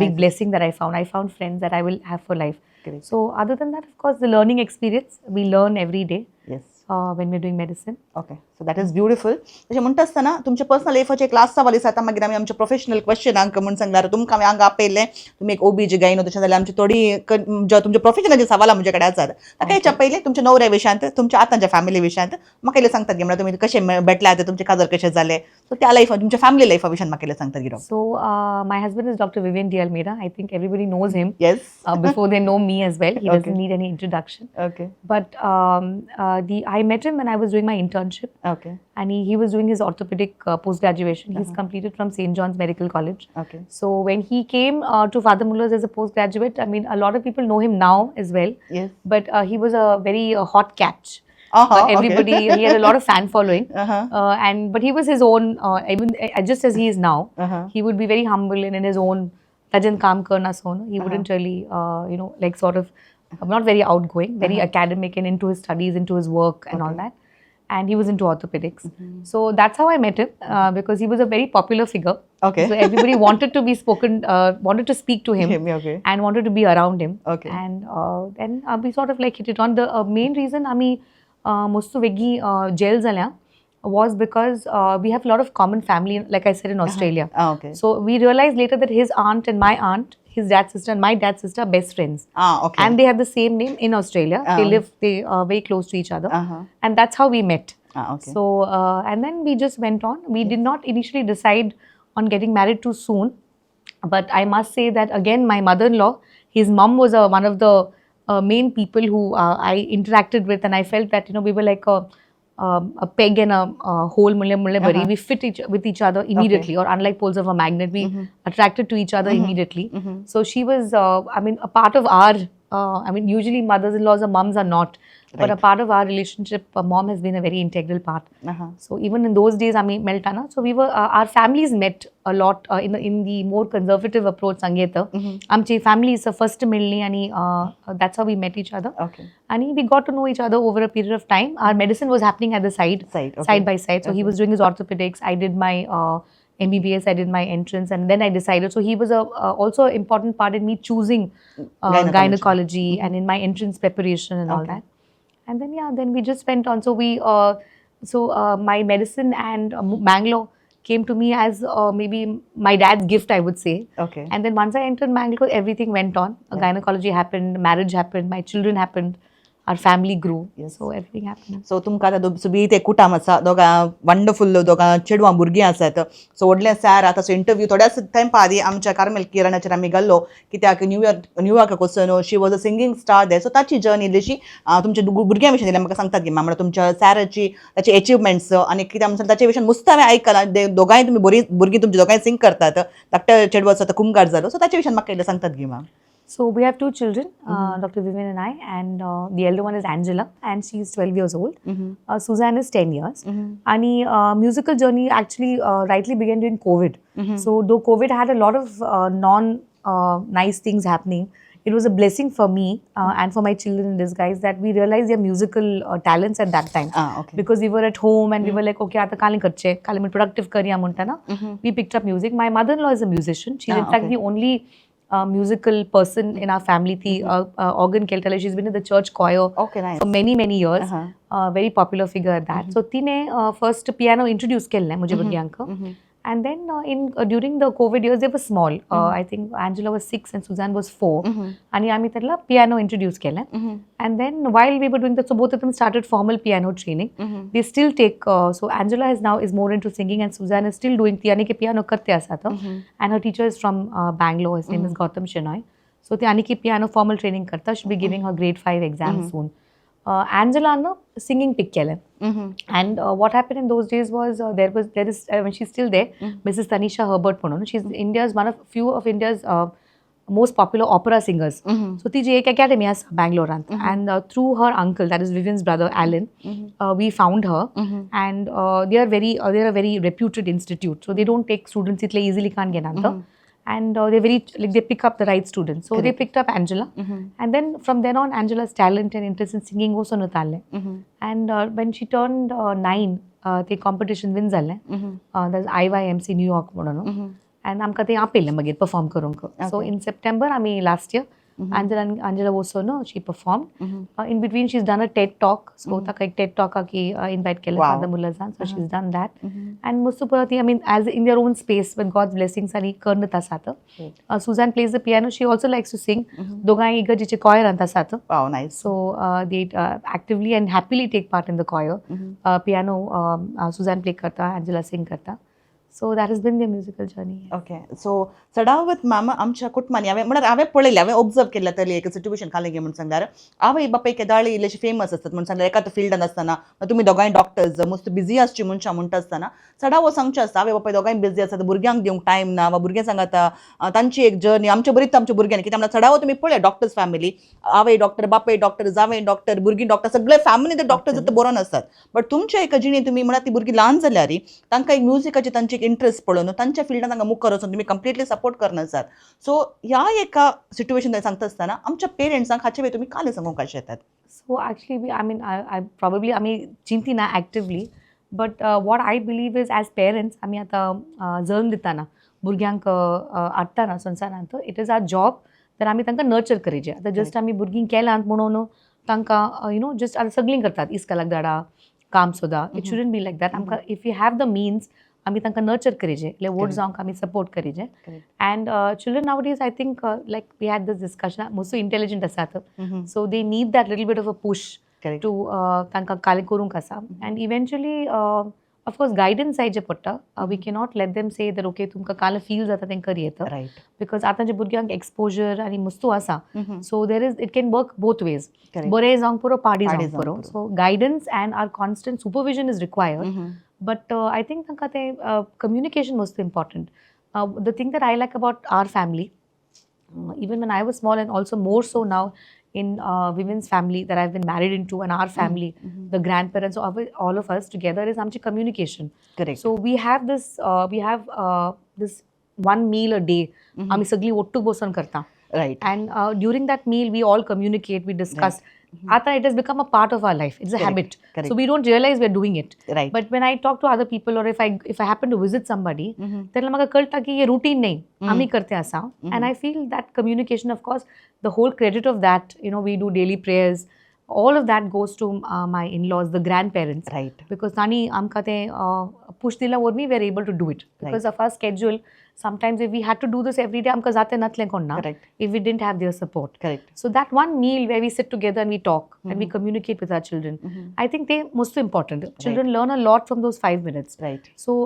S2: big
S1: Nice.
S2: Blessing that I found. I found friends that I will have for life. So other than that, of course, the learning experience, we learn every day when we're doing medicine.
S1: Okay, so that is beautiful. तशें म्हणटा आसतना तुमच्या personal लायफाचे एक last सवाल आसा. मागीर आमी आमच्या प्रोफेशनल क्वेश्चनांक म्हूण सांगल्यार तुमकां आमी हांगा आपयल्लें, तुमी एक ओबीजी गायनो, तशें जाल्यार आमची थोडी तुमच्या प्रोफेशनाचे सवालां म्हजे कडेन आसात. ताका हेच्या पयलीं तुमच्या नवऱ्या विशयांत, तुमच्या आतांच्या फॅमिली विशयांत म्हाका इल्लें सांगतात की म्हळ्यार तुमी कशें भेटले आतां, तुमचे काजर कशें जालें? सो त्या लायफा, तुमच्या फॅमिली लायफा विशीं म्हाका इल्लें सांगता कितें?
S2: So my husband is Dr. Vivian D. Almeida. I think everybody knows him
S1: yes
S2: before they know me as well. He doesn't need any introduction.
S1: Okay
S2: But the I met him when I was doing my internship,
S1: okay
S2: and he was doing his orthopedic post graduation. He's completed from St. John's Medical College.
S1: Okay
S2: So when he came to Father Muller's as a postgraduate, I mean, a lot of people know him now as well.
S1: Yes
S2: But he was a very hot catch. Everybody, he had a lot of fan following. And but he was his own, even just as he is now. He would be very humble and in his own Tajen काम करना so he wouldn't really like sort of not very outgoing, very academic and into his studies, into his work and all that. And he was into orthopedics. So that's how I met him, because he was a very popular figure. So everybody wanted to speak to him,
S1: Him, okay.
S2: and wanted to be around him. And then we sort of like hit it on. The main reason आमी मस्त वेगळी gel जाल्या was because we have a lot of common family, like I said, in Australia.
S1: Ah, okay.
S2: So we realized later that his aunt and my aunt, his dad's sister and my dad's sister are best friends.
S1: Ah, okay.
S2: And they have the same name in Australia. They live, they are very close to each other. And that's how we met.
S1: Ah, okay.
S2: So, and then we just went on. We did not initially decide on getting married too soon. But I must say that again, my mother-in-law, his mom was one of the main people who I interacted with, and I felt that we were like a peg and a hole, mulle mulle bari. We fit with each other immediately, or unlike poles of a magnet, we attracted to each other immediately. So she was, I mean, a part of our. I mean, usually mothers-in-laws or moms are not, but a part of our relationship, mom has been a very integral part. So even in those days, I mean, meltana. So we were, our families met a lot in the more conservative approach. Sangeta, आमची families first मेळ्ळी आणि that's how we met each other. And we got to know each other over a period of time. Our medicine was happening at the side,
S1: Side, okay.
S2: side by side. So he was doing his orthopedics. I did my MBBS. I did my entrance, and then I decided. So he was a also an important part in me choosing
S1: Gynecology.
S2: Gynecology and in my entrance preparation and all that. And then yeah, then we just went on. So we, my medicine and Mangalore came to me as maybe my dad's gift, I would say. And then once I entered Mangalore, everything went on. Gynecology happened, marriage happened, my children happened, our family grew. So everything happened.
S1: So तुमकां आतां सुबीत एक कुटाम आसा, दोगां wonderful, दोगां चेडवां भुरगीं आसात. So व्हडलें सॅर आतां इंटरव्यू थोड्याच तेंपा आदीं आमच्या कार्मेल किरणाचेर आमी गेल्लो, कित्याक न्यूयॉर्क न्यूयॉर्काक वचून she was a singing star there. So ताची जर्नी इल्लीशी तुमच्या भुरग्यां विशीं दिल्या म्हाका सांगतात की म्हळ्यार तुमच्या सॅराची ताचे एचिवमेंट्स आनी कित्याक म्हणल्यार ताचे विशीं मुस्त हांवें आयकलां. दोगांय तुमी बरीं भुरगीं तुमची दोगांय सिंग करतात. धाकट्या चेडवाचो आतां कुमगार जालो, सो ताचे विशीं म्हाका इल्लें सांगतात गी ma'am?
S2: So we have two children, Dr. Vivian and I, and the elder one is Angela, and she's 12 years old. Suzanne is 10 years. And musical journey actually rightly began during COVID. So though COVID had a lot of non nice things happening, it was a blessing for me and for my children in disguise that we realized their musical talents at that time.
S1: Ah, okay.
S2: Because we were at home and we were like, okay, आता काल करचे, काल मी productive करूया म्हणताना we picked up music. My mother-in-law is a musician. She's in fact the only musical person in our family. ती organ खेळटाली. She's been in the church choir
S1: Okay, nice.
S2: For many many years. Very popular figure at that. So तिने first piano introduce केल्लें म्हज्या भुरग्यांक. And then in during the COVID years, they were small. I think Angela was 6 and Suzanne was 4. आणि आम्ही त्याला piano introduce केलें. And then while we were doing that, so both of them started formal piano training. They still take, so Angela is now is more into singing and Suzanne is still doing ती आनी piano करते आसा. And her teacher is from Bangalore. His name is Gautam Shenoy. So ती आनी piano formal training करता. She'll be giving her grade 5 exam soon. Angela न singing pick केलें. And what happened in those days was there is when she's still there, Mrs. Tanisha Herbert म्हणून. She's India's one of few of India's most popular opera singers. So तिची एक academy आसा बँगलोरांत, and through her uncle, that is Vivian's brother Alan, we found her, and they are a very reputed institute. So they don't take students इतले easily कान घेनात. And they very like they pick up the right students. So they picked up Angela, and then from then on, Angela's talent and interest in singing was on. And when she turned 9, ते competition win जालें. That's IYMC New York म्हणून. And आमकां ते आपयलें मागीर perform करूंक. So in September आमी last year, Angela वचून she performed. In between she's done a TED talk. So ताका एक TED talk की invite केलें Father Muller'san. So she's done that. And मस्त परत ती, I mean, as in their own space with God's blessings आनी करत आसात. Suzanne plays the piano. She also likes to sing. दोगांय इगर्जेचे choir आसात.
S1: Wow, nice.
S2: So they actively and happily take part in the choir. Piano Suzanne play karta, Angela sing karta. So that has been the musical journey.
S1: Okay, so चडावत मामा आमच्या कुटुंबांनी हांवें म्हळ्यार हांवें पळयलें, हांवें ऑब्जर्व केल्लें तरी एक सिट्युएशन खालें म्हूण सांगल्यार आवय बापाय केदाळी इल्लेशे फेमस आसतात म्हूण सांगल्यार एकाच फिल्डान आसतना तुमी दोगांय डॉक्टर्स मस्त बिजी आसची मनशां म्हणटा आसतना चडावो सांगचें आसता आवय बापाय दोगांय बिजी आसतात, भुरग्यांक दिवंक टायम ना वा भुरग्यां सांगाता तांची एक जर्नी आमच्या बरीच आमच्या भुरग्यांनी कित्याक म्हळ्यार चडावो तुमी पळय डॉक्टर्स फॅमिली आवय डॉक्टर, बापाय डॉक्टर, जावंय डॉक्टर, भुरगीं डॉक्टर, सगळे फॅमिली ते डॉक्टर जाता बरोवन आसतात. बट तुमच्या एका जिणेंत तुमी म्हळ्यार ती भुरगीं ल्हान जाल्यार तांकां एक म्युजिकाची तांची एक इंट्रस्ट पळोवन तांच्या फिल्डान तांकां मुखार वचून तुमी कंप्लिटली सपोर्ट करना आसात. सो ह्या एका सिट्युएशन सांगता आसतना आमच्या पेरंट्सांक हाचे वयर तुमी काल सांगूंक कशें येतात?
S2: So actually, I mean, I probably आमी चिंतिना actively, but what I believe is as parents, आमी आतां जल्म दिताना भुरग्यांक हाडटाना संवसारांत, it is our job तर आमी तांकां नर्चर करीचे. आतां जस्ट आमी भुरगीं केलांत म्हणून तांकां you know just आतां सगळीं करतात, इस्कॉलाक धाडा, काम सोदा. It shouldn't be like that. आमकां if you have the means आमी तांकां नर्चर करीचे, इल्ले व्हड जावंक आमी support करीचे. And children nowadays, I think, like we had this discussion, mostly intelligent आसात, so they need that little bit of a push to तांकां कालें करूंक आसा. And eventually, of course, guidance जायचे पडटा. We cannot let them say that, okay, तुमकां काल feel जाता तें कर येता, because आतांच्या भुरग्यांक एक्सपोजर आनी मस्तू आसा, so there is, it can work both ways. बरें जावंक पुरो, पाडी
S1: पाडी
S2: जावंक
S1: जावंक
S2: पुरो.
S1: पुरो.
S2: So guidance and our constant supervision is required, but I think तांकां तें communication most important. The thing that I like about our family, even when I was small and also more so now in women's family that I've been married into and our family, the grandparents, all of us together, is आमची communication.
S1: Correct
S2: So we have this one meal a day. आमी सगळीं ಒಟ್ಟು बसून करता.
S1: Right
S2: And during that meal, we all communicate, we discuss. आता it has become a part of our life. It's a habit. So we don't realize we're doing it.
S1: Right
S2: But when I talk to other people or if I happen to visit somebody, तेन्ना म्हाका कळटा की हे routine न्ही, आमी करते आसा. And I feel that communication, of course, the whole credit of that, we do daily prayers, all of that goes to my in-laws, the grandparents,
S1: right
S2: because तांणी आमकां तें push दिल्या वरवीं we are able to do it, because of our schedule, sometimes if we had to do this every day, आमकां जातें नातलें कोण ना
S1: correct
S2: if we didn't have their support.
S1: Correct
S2: So that one meal where we sit together and we talk and we communicate with our children, I think they most important. Children learn a lot from those 5 minutes.
S1: Right
S2: So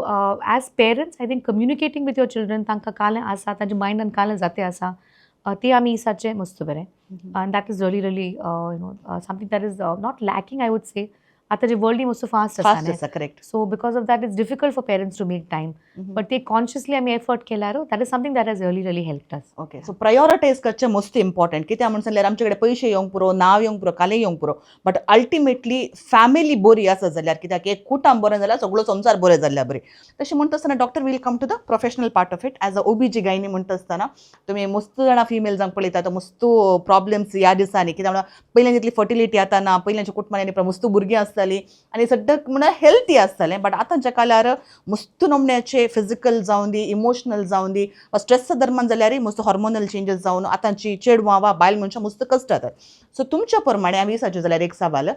S2: as parents, I think communicating with your children, तांकां कालें आसा, तांच्या मायंडान कालें जाते आसा, ते आमी इसाचें मस्त बरें. And that is really, really, something that is not lacking, I would say. आतां जे वर्ल्ड मस्त फास्ट आसा
S1: फास्ट
S2: न्ही.
S1: आसा, correct.
S2: So because of that, it's difficult for parents to make time. But ते consciously आमी effort केल्यार, that is something that has really, really helped us.
S1: Okay, so prioritise करचें मस्त इम्पॉर्टंट. कित्याक म्हण सांगल्यार आमचे कडेन पयशे येवंक पुरो, नांव येवंक पुरो, कालें येवंक पुरो, बट अल्टिमेटली फॅमिली बरी आसा जाल्यार, कित्याक एक कुटुंब बरें जाल्यार सगळो संवसार बरें जाल्ल्या बरें. तशें म्हणटा आसतना, doctor, we'll come to the professional part of it. As a OBG gynae म्हणटा आसतना तुमी मस्त जाणां फिमेल्सांक पळयतात, मस्त प्रॉब्लेम्स ह्या दिसांनी, कित्याक म्हणल्यार पयल्यान जितली फर्टिलिटी आतां ना. पयल्यांच्या कुटुंबांनी मस्त भुरगीं आसतालीं आनी सद्याक म्हणल्यार हेल्थी आसतालें, बट आतांच्या काळार मस्त नमण्याचे फिजिकल जावं दी, इमोशनल जावं दी, वा स्ट्रेस दरम्यान जाल्यारय मस्त हॉर्मोनल चेंजीस जावन आतांची चेडवां वा बायल मनशां मस्त कश्ट जातात. सो तुमच्या प्रमाणे हांवें विचारचें जाल्यार एक सवाल,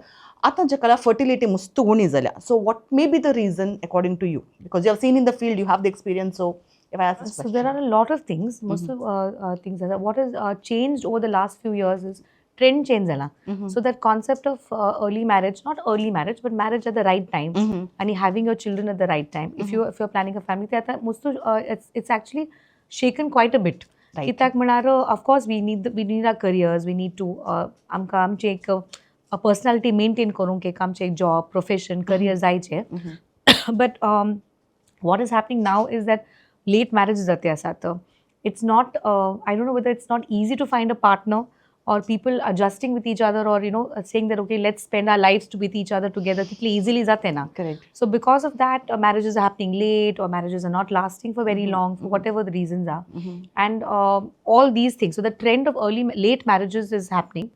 S1: आतांच्या काळार फर्टिलिटी मस्त उणी जाल्या, so what may be the reason according to you? Because you have seen in the field, you have the experience, so if I ask this
S2: So there are a lot of things. Most of things are what has changed over the last few years is trend change जाला. So that concept of early marriage, not early marriage, but marriage at the right time, and having your children at the right time. If you're planning a family, ते आता most it's actually shaken quite a bit. कित्याक म्हळ्यार of course we need our careers, we need to आमकां आमची एक personality maintain करूंक एक आमचें एक जॉब, प्रोफेशन, करियर जायचें. But what is happening now is that late marriages जाते आसात. It's not, I don't know whether it's not easy to find a partner or people adjusting with each other or saying that, okay, let's spend our lives to with each other together, तितले easily जाते ना.
S1: Correct
S2: So because of that, marriages are happening late or marriages are not lasting for very long for whatever the reasons are, and all these things. So the trend of early late marriages is happening.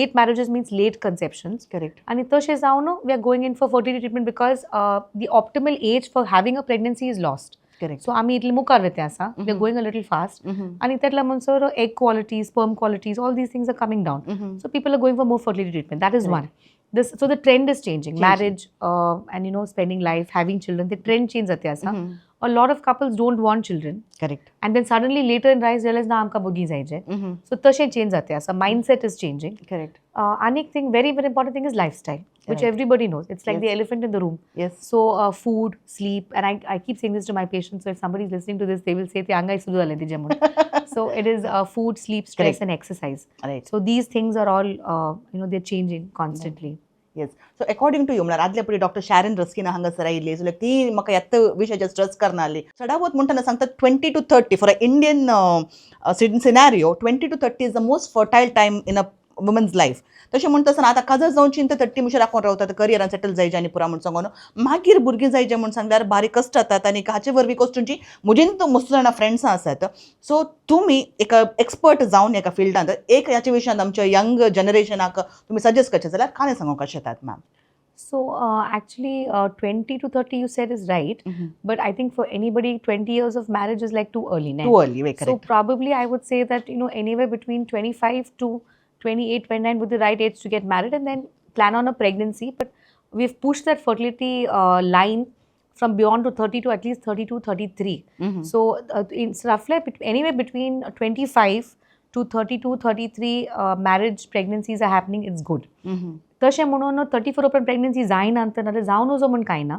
S2: Late marriages means late conceptions.
S1: Correct
S2: आणि तशें जावन we are going in for fertility treatment because the optimal age for having a pregnancy is lost.
S1: Correct
S2: so आमी इतले मुखार वयते आसा, we are going a little fast, आनी तेतल्या म्हणसर egg quality, sperm qualities, all these things are coming down, so people are going for more fertility treatment. That is one. This, so the trend is changing. Marriage and spending life, having children, the trend change जाते आसा. A lot of couples don't want children
S1: correct
S2: and then suddenly later in life realize, ना, आमकां भुरगीं जाय. So तशें change जाते आसा, mindset is changing.
S1: Correct
S2: आनी एक thing, very very important thing is lifestyle, which everybody knows. It's like the elephant in the room. So food, sleep, and I keep saying this to my patients. So if somebody is listening to this, they will say, "ते आंगाय सुरू जालें तिजें म्हणून." So it is food, sleep, stress,
S1: Correct.
S2: And exercise.
S1: Right
S2: So these things are all, they're changing constantly.
S1: Yes, so according to you, म्हळ्यार आदले पयलीं doctor शॅरन रस्किना हांगासर आयिल्ली जाल्यार ती म्हाका ह्याच विशयाचेर स्ट्रेस करना आसली. चडावत म्हणटना सांगता, 20 to 30, for a Indian scenario, 20 to 30 is the most fertile time in a woman's life. तशें म्हणटा आसतना आतां काजर जावची तर 30 मुशीर राखून रावतात, करियरान सेटल जायचे आनी पुरा म्हूण सांगून मागीर भुरगीं जायचे म्हूण सांगल्यार बारीक कश्ट जातात. आनी हाचे वरवीं कश्टूंची म्हजीन मस्त जाणां फ्रेंड्सां आसात. सो तुमी एक एक्सपर्ट जावन एका फिल्डांत एक ह्याच्या विशयांत आमच्या यंग जनरेशनाक तुमी सजेस्ट करचें जाल्यार कांय सांगूंक शकतात ma'am?
S2: So actually, 20 to 30 you said is right, but I think for anybody, 20 years of marriage is like too early. Ne?
S1: Too early way.
S2: So
S1: correct
S2: probably I would say that anywhere between 25 to 28, 29 would be the right age to get married and then plan on a pregnancy. But we've pushed that fertility line from beyond to 30 to at least 32, 33. So it's roughly anywhere between 25 to 32, 33 marriage pregnancies are happening. It's good. तशें म्हणून 34 उपरांत pregnancy जायना तर नाल्यार जावं नजो म्हण कांय ना,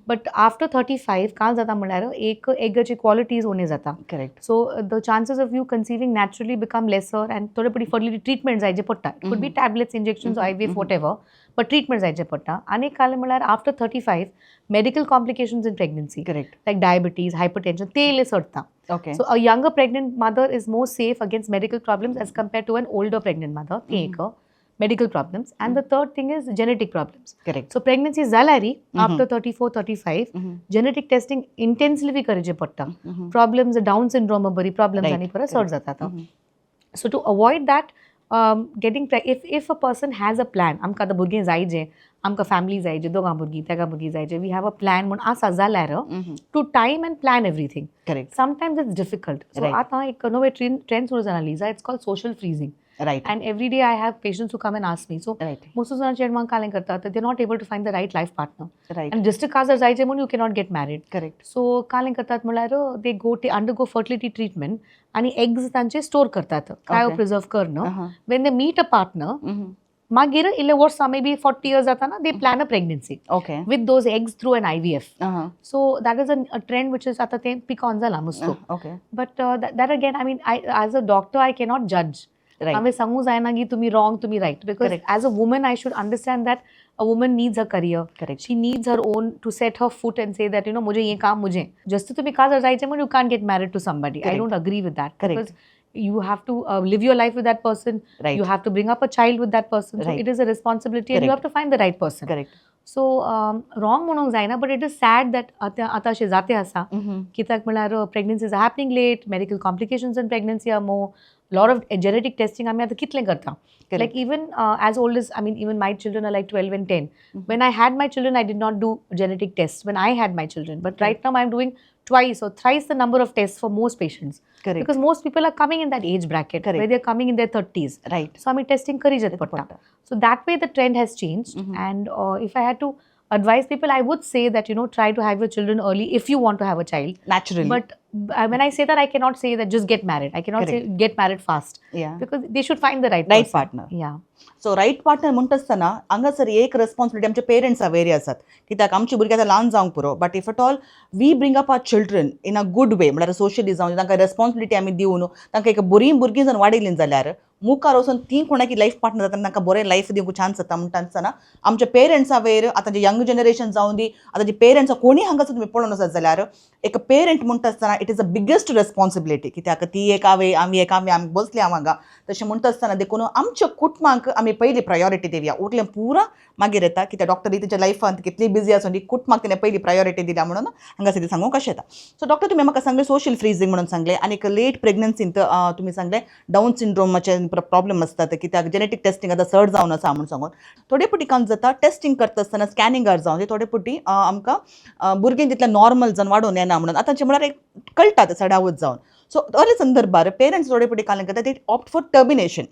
S2: बट आफ्टर 35 कांय जाता म्हणल्यार एक एगाची क्वॉलिटीज उणें जाता.
S1: Correct
S2: So the chances of you conceiving naturally become lesser and थोडे पटी फर्टिलिटी ट्रिटमेंट जायचे पडटा. It could be tablets, injections, IVF, whatever, but treatment जायचे पडटा. आनी एक काल म्हणल्यार after 35, medical complications in pregnancy
S1: correct
S2: like diabetes, hypertension, ते इल्ले चडटा.
S1: Okay
S2: So a younger pregnant mother is more safe against medical problems as compared to an older pregnant mother. ते एक medical problems. And the third thing is genetic problems.
S1: Correct
S2: So pregnancy जाल्यारी after 34, 35, genetic testing intensely करचे पडटा. Problems, Down syndrome बरी problems आनी परत चड जातात. So to avoid that, getting if a person has a plan, आमकां आतां भुरगीं जायजे, आमकां फॅमिली जायजे, दोगां भुरगीं तेगां भुरगीं जायजे, we have a plan म्हूण आसा जाल्यार to time and plan everything.
S1: Correct
S2: Sometimes it's difficult. So आतां एक नवे ट्रेंड सुरू जाला Liza, it's called social freezing.
S1: Right
S2: And every day I have patients who come and ask me. So
S1: right
S2: most जाणां चेडवांक कालें करतात, they not able to find the right life partner.
S1: Right
S2: आनी just काजार जायचे म्हणून you cannot get married.
S1: Correct
S2: so कालें करतात म्हणल्यार they go to undergo fertility treatment आनी एग्स तांचे स्टोर करतात, क्रायो प्रिझर्व करून. When they meet a partner, मागीर इल्ले वर्सां, मे बी 40 इयर्स जाताना, they plan a pregnancy
S1: okay
S2: with those eggs through an IVF. So that is a trend which is आतां तें पिक ऑन जाला मस्तो.
S1: Okay
S2: but that again, I mean, I as a doctor I cannot जज.
S1: Right
S2: हांवें सांगूं जायना की तुमी wrong, तुमी right, because as a woman I should understand that a woman needs a career.
S1: Correct
S2: She needs her own to set her foot and say that मुझे ये काम, मुझे जस्ट तुम्ही काजार जायचे म्हणून you can't get married to somebody. I
S1: Correct.
S2: Don't agree with that.
S1: Correct.
S2: Because you have to live your life with that person.
S1: Right
S2: You have to bring up a child with that person. So it is a responsibility and you
S1: Correct.
S2: Have to find the right person.
S1: Correct
S2: so wrong म्हणूंक जायना, but it is sad that आतां आतां अशें जाते आसा. कित्याक म्हळ्यार pregnancy is happening late, medical complications in pregnancy are more, lot of genetic testing आमी आतां कितलें करता. Like even as old as, I mean, even my children are like 12 and 10. When I had my children, I did not do genetic tests when I had my children, but right now I'm doing twice or thrice the number of tests for most patients
S1: correct
S2: because most people are coming in that age bracket
S1: Correct.
S2: Where they're coming in their 30s.
S1: Right
S2: So आमी testing करीत पडटा. So that way the trend has changed. And if I had to advise people, I would say that try to have your children early if you want to have a child.
S1: Naturally.
S2: But when I say that, I cannot say that just get married. I cannot say get married fast
S1: yeah
S2: because they should find the right
S1: right
S2: person.
S1: Partner.
S2: Yeah.
S1: So right partner म्हणटा आसतना हांगासर एक responsibility आमच्या पेरंट्सा वयर आसात, कित्याक आमची भुरगीं आतां ल्हान जावंक पुरो, but if at all we bring up our children in a good way, म्हळ्यार सोशली जावन तांकां रेस्पॉन्सिबिलिटी आमी दिवन तांकां एक बरीं भुरगीं जर वाडयलीं जाल्यार मुखार वचून ती कोणाकी लायफ पार्टनर जाता, तांकां बरें लायफ दिवंक चान्स जाता. म्हणटा आसतना आमच्या पेरंट्सा वयर आतां जे यंग जनरेशन जावन दी, आतां जे पेरंट्स कोणीय हांगासर तुमी पळोवन आसत जाल्यार एक पेरंट म्हणटा आसतना it is a biggest responsibility, कित्याक ती एक आवय, आमी एक आमी आमी बसली हांव हांगा. तशें म्हणटा आसतना देखून आमच्या कुटुंबाक आमी पयली प्रायोरिटी दिवया, उरलें पुरा मागीर येता. कित्याक डॉक्टर तिच्या लायफांत कितली बिजी आसून ती कुटुंबाक तिणें पयली प्रायोरिटी दिल्या म्हणून हांगासर ती सांगूंक कशें येता. सो डॉक्टर, तुमी म्हाका सांगलें सोशल फ्रीजींग म्हणून सांगलें आनी एक लेट प्रेग्नन्सींत तुमी सांगलें डावन सिंड्रोमाचे प्रॉब्लम आसतात, कित्याक जेनेटीक टेस्टिंग आतां चड जावन आसा म्हणून सांगून. थोडे फावटी कांय जाता, टेस्टिंग करता आसतना स्कॅनिंगार जावन थोडे फावटी आमकां भुरगीं तितलें नॉर्मल जावन वाडोवन येना म्हणून आतांचे म्हळ्यार एक कळटा तें चडावत जावन. सो असले संदर्भार पेरंट्स थोडे फावटी कांय करता, ते opt for termination.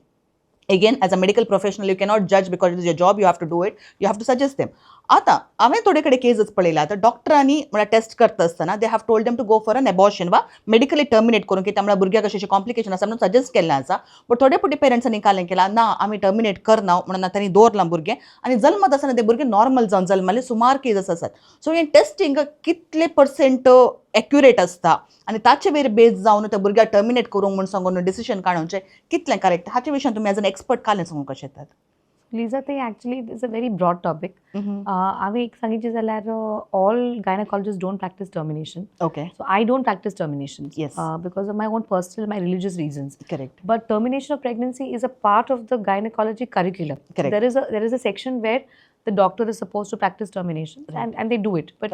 S1: Again, as a medical professional you cannot judge because it is your job, you have to do it, you have to suggest them. आतां हांवें थोडे कडेन केसीस पळयल्या. आतां डॉक्टरांनी म्हळ्यार टेस्ट करता आसतना they have told them to go for an abortion वा मेडिकली टर्मिनेट करूंक, कित्याक म्हळ्यार भुरग्याक अशें कॉम्प्लिकेशन आसा म्हणून सजेस्ट केल्लें आसा. बट थोडे फावटी पेरंट्सांनी कालें केलां ना, आमी टर्मिनेट करना म्हणून तांणी दवरलां भुरगें आनी जल्मत आसतना ते भुरगे नॉर्मल जावन जल्मले सुमार केसीस आसात. सो हें टेस्टिंग कितले पर्सेंट एक्युरेट आसता आनी ताचे वयर बेज जावन त्या भुरग्याक टर्मिनेट करूंक म्हूण सांगून डिसिशन काडूचें कितलें करेक्ट, हाचे विशयान तुमी एज एन एक्सपर्ट कालें सांगूंक कशें येतात?
S2: लिजा, ते actually is a very broad topic. हांवें एक सांगितलें जाल्यार, all gynecologist don't practice termination. So I don't practice termination because of my own personal, my religious reasons. But termination of pregnancy is a part of the gynecology curriculum. There is a section where the doctor is supposed to practice termination, and they do it. But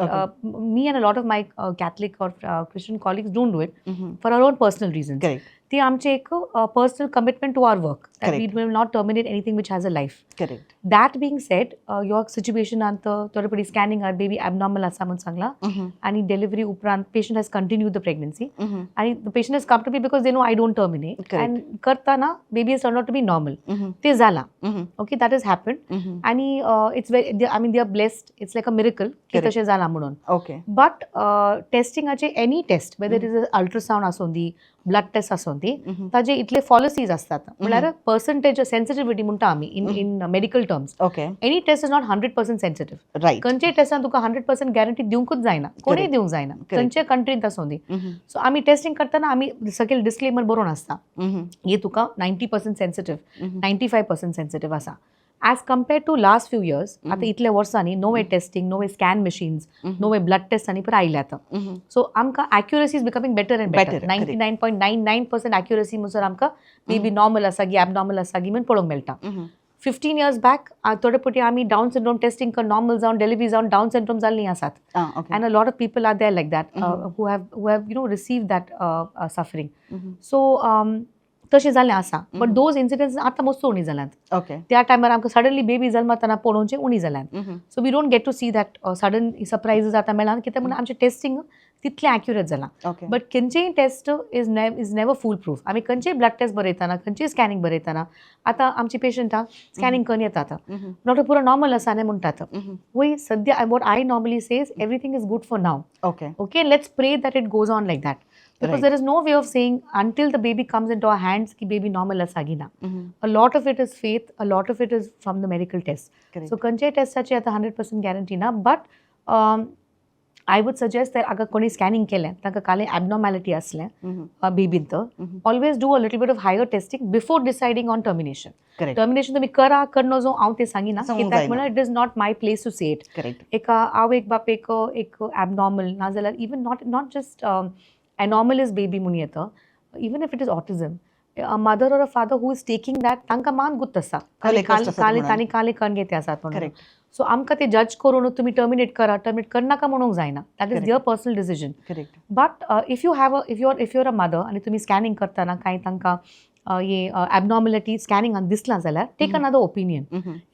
S2: me and a lot of my Catholic or Christian colleagues don't do it for our own personal reasons. ती आमचे एक personal commitment to our work that we will not terminate anything which has a life. That being said, your सिच्युएशनांत थोडे पयलीं स्कॅनिंगार baby abnormal आसा म्हणून सांगला आनी delivery उपरांत patient has continue the pregnancy आणि the patient has come to me because they know I don't terminate and करताना baby is turn out to be normal, ते जाला. Okay, that is happen आणि it's very, I mean, they are blessed, it's like a miracle की तशें जालां म्हणून. But टेस्टिंगाचे, any test, whether is ultrasound आसूं दी, ब्लड टेस्ट आसूं दी, ताजे इतले पॉलिसीज असतात, म्हणल्यार पर्संटेज सेन्सिटिव्हिटी म्हणटा आमी in medical terms. Any test is not 100% sensitive. खंयच्याय टेस्टान तुका 100% गॅरंटी दिवंकूच जायना, कोणूय दिवंक जायना, खंयच्या कंट्रींत आसूं दी. सो आमी टेस्टिंग करतना आमी सकयल डिस्क्लेमर बरोवन आसता, हे तुका 90% sensitive, 95% sensitive आसा. As compare to last few years, आतां इतल्या वर्सांनी नवे टेस्टिंग, नवे स्कॅन मशीन्स, नवे ब्लड टेस्ट आनी पळय आयले आतां. सो आमकां accuracy is becoming better and better.
S1: Better,
S2: 99.99% accuracy म्हणसर आमकां बेबी नॉर्मल आसा गी एबनॉर्मल आसा गी म्हण पळोवंक मेळटा. 15 इयर्स बॅक थोडे फावटी आमी डावन सिंड्रोम टेस्टिंग कर, नॉर्मल जावन, डिलिव्हरी जावन डावन सिंड्रोम जाल्लीं आसात. And a lot of people are there like that who have received that suffering. So तशें जाल्लें आसा, बट those incidents आतां मस्त उणी जाल्यात. त्या टायमार आमकां सडनली बेबी जल्मताना पळोवचें उणी जाल्यात. So we don't get to see that sudden surprises आतां मेळना, कित्याक म्हणून आमचें टेस्टिंग तितलें एक्युरेट जालां. बट खंयचेय test is never fool proof. आमी खंयचेय ब्लड टेस्ट बरयतना, खंयचीय स्कॅनिंग बरयतना, आतां आमची पेशंटां स्कॅनिंग करून येतात, डॉक्टर पुरो नॉर्मल आसा न्ही म्हणटात. वय सद्या what I normally say is everything is good for now. Okay, let's pray that it goes on like that, because there is no way of saying until the baby comes into our hands की baby normal आसा की ना. A lot of it is faith, a lot of it is from the medical test. So खंयच्याय टेस्टाची आतां 100% guarantee ना, but I would suggest that अगर कोणी scanning केलें, तांकां कांय एबनॉर्मॅलिटी आसलें बेबीन, तर always do a little bit of higher testing before deciding on termination. Termination तुमी करा कर नजो, हांव तें सांगिना,
S1: सांगूंक
S2: कित्याक
S1: जायना.
S2: म्हणल्यार it is not my place to say it. एका हांव एक बापेक एक एबनॉर्मल नाजाल्यार even not just anomalous baby म्हणून येता, even if it is autism, a mother or a father who is taking that, तांकां मान गुत्त आसता.
S1: कले कष्ट आसात म्हणून.
S2: तांणी काले करून घेते आसात म्हणून. सो आमकां ते जज करून तुमी टर्मिनेट करा, टर्मिनेट करनाका म्हणूंक जायना. That is their personal decision. But if you have a if you're a mother आनी तुमी स्कॅनिंग करतना कांय तांकां हे एबनॉर्मलिटी स्कॅनिंगान दिसलां जाल्यार, take another opinion.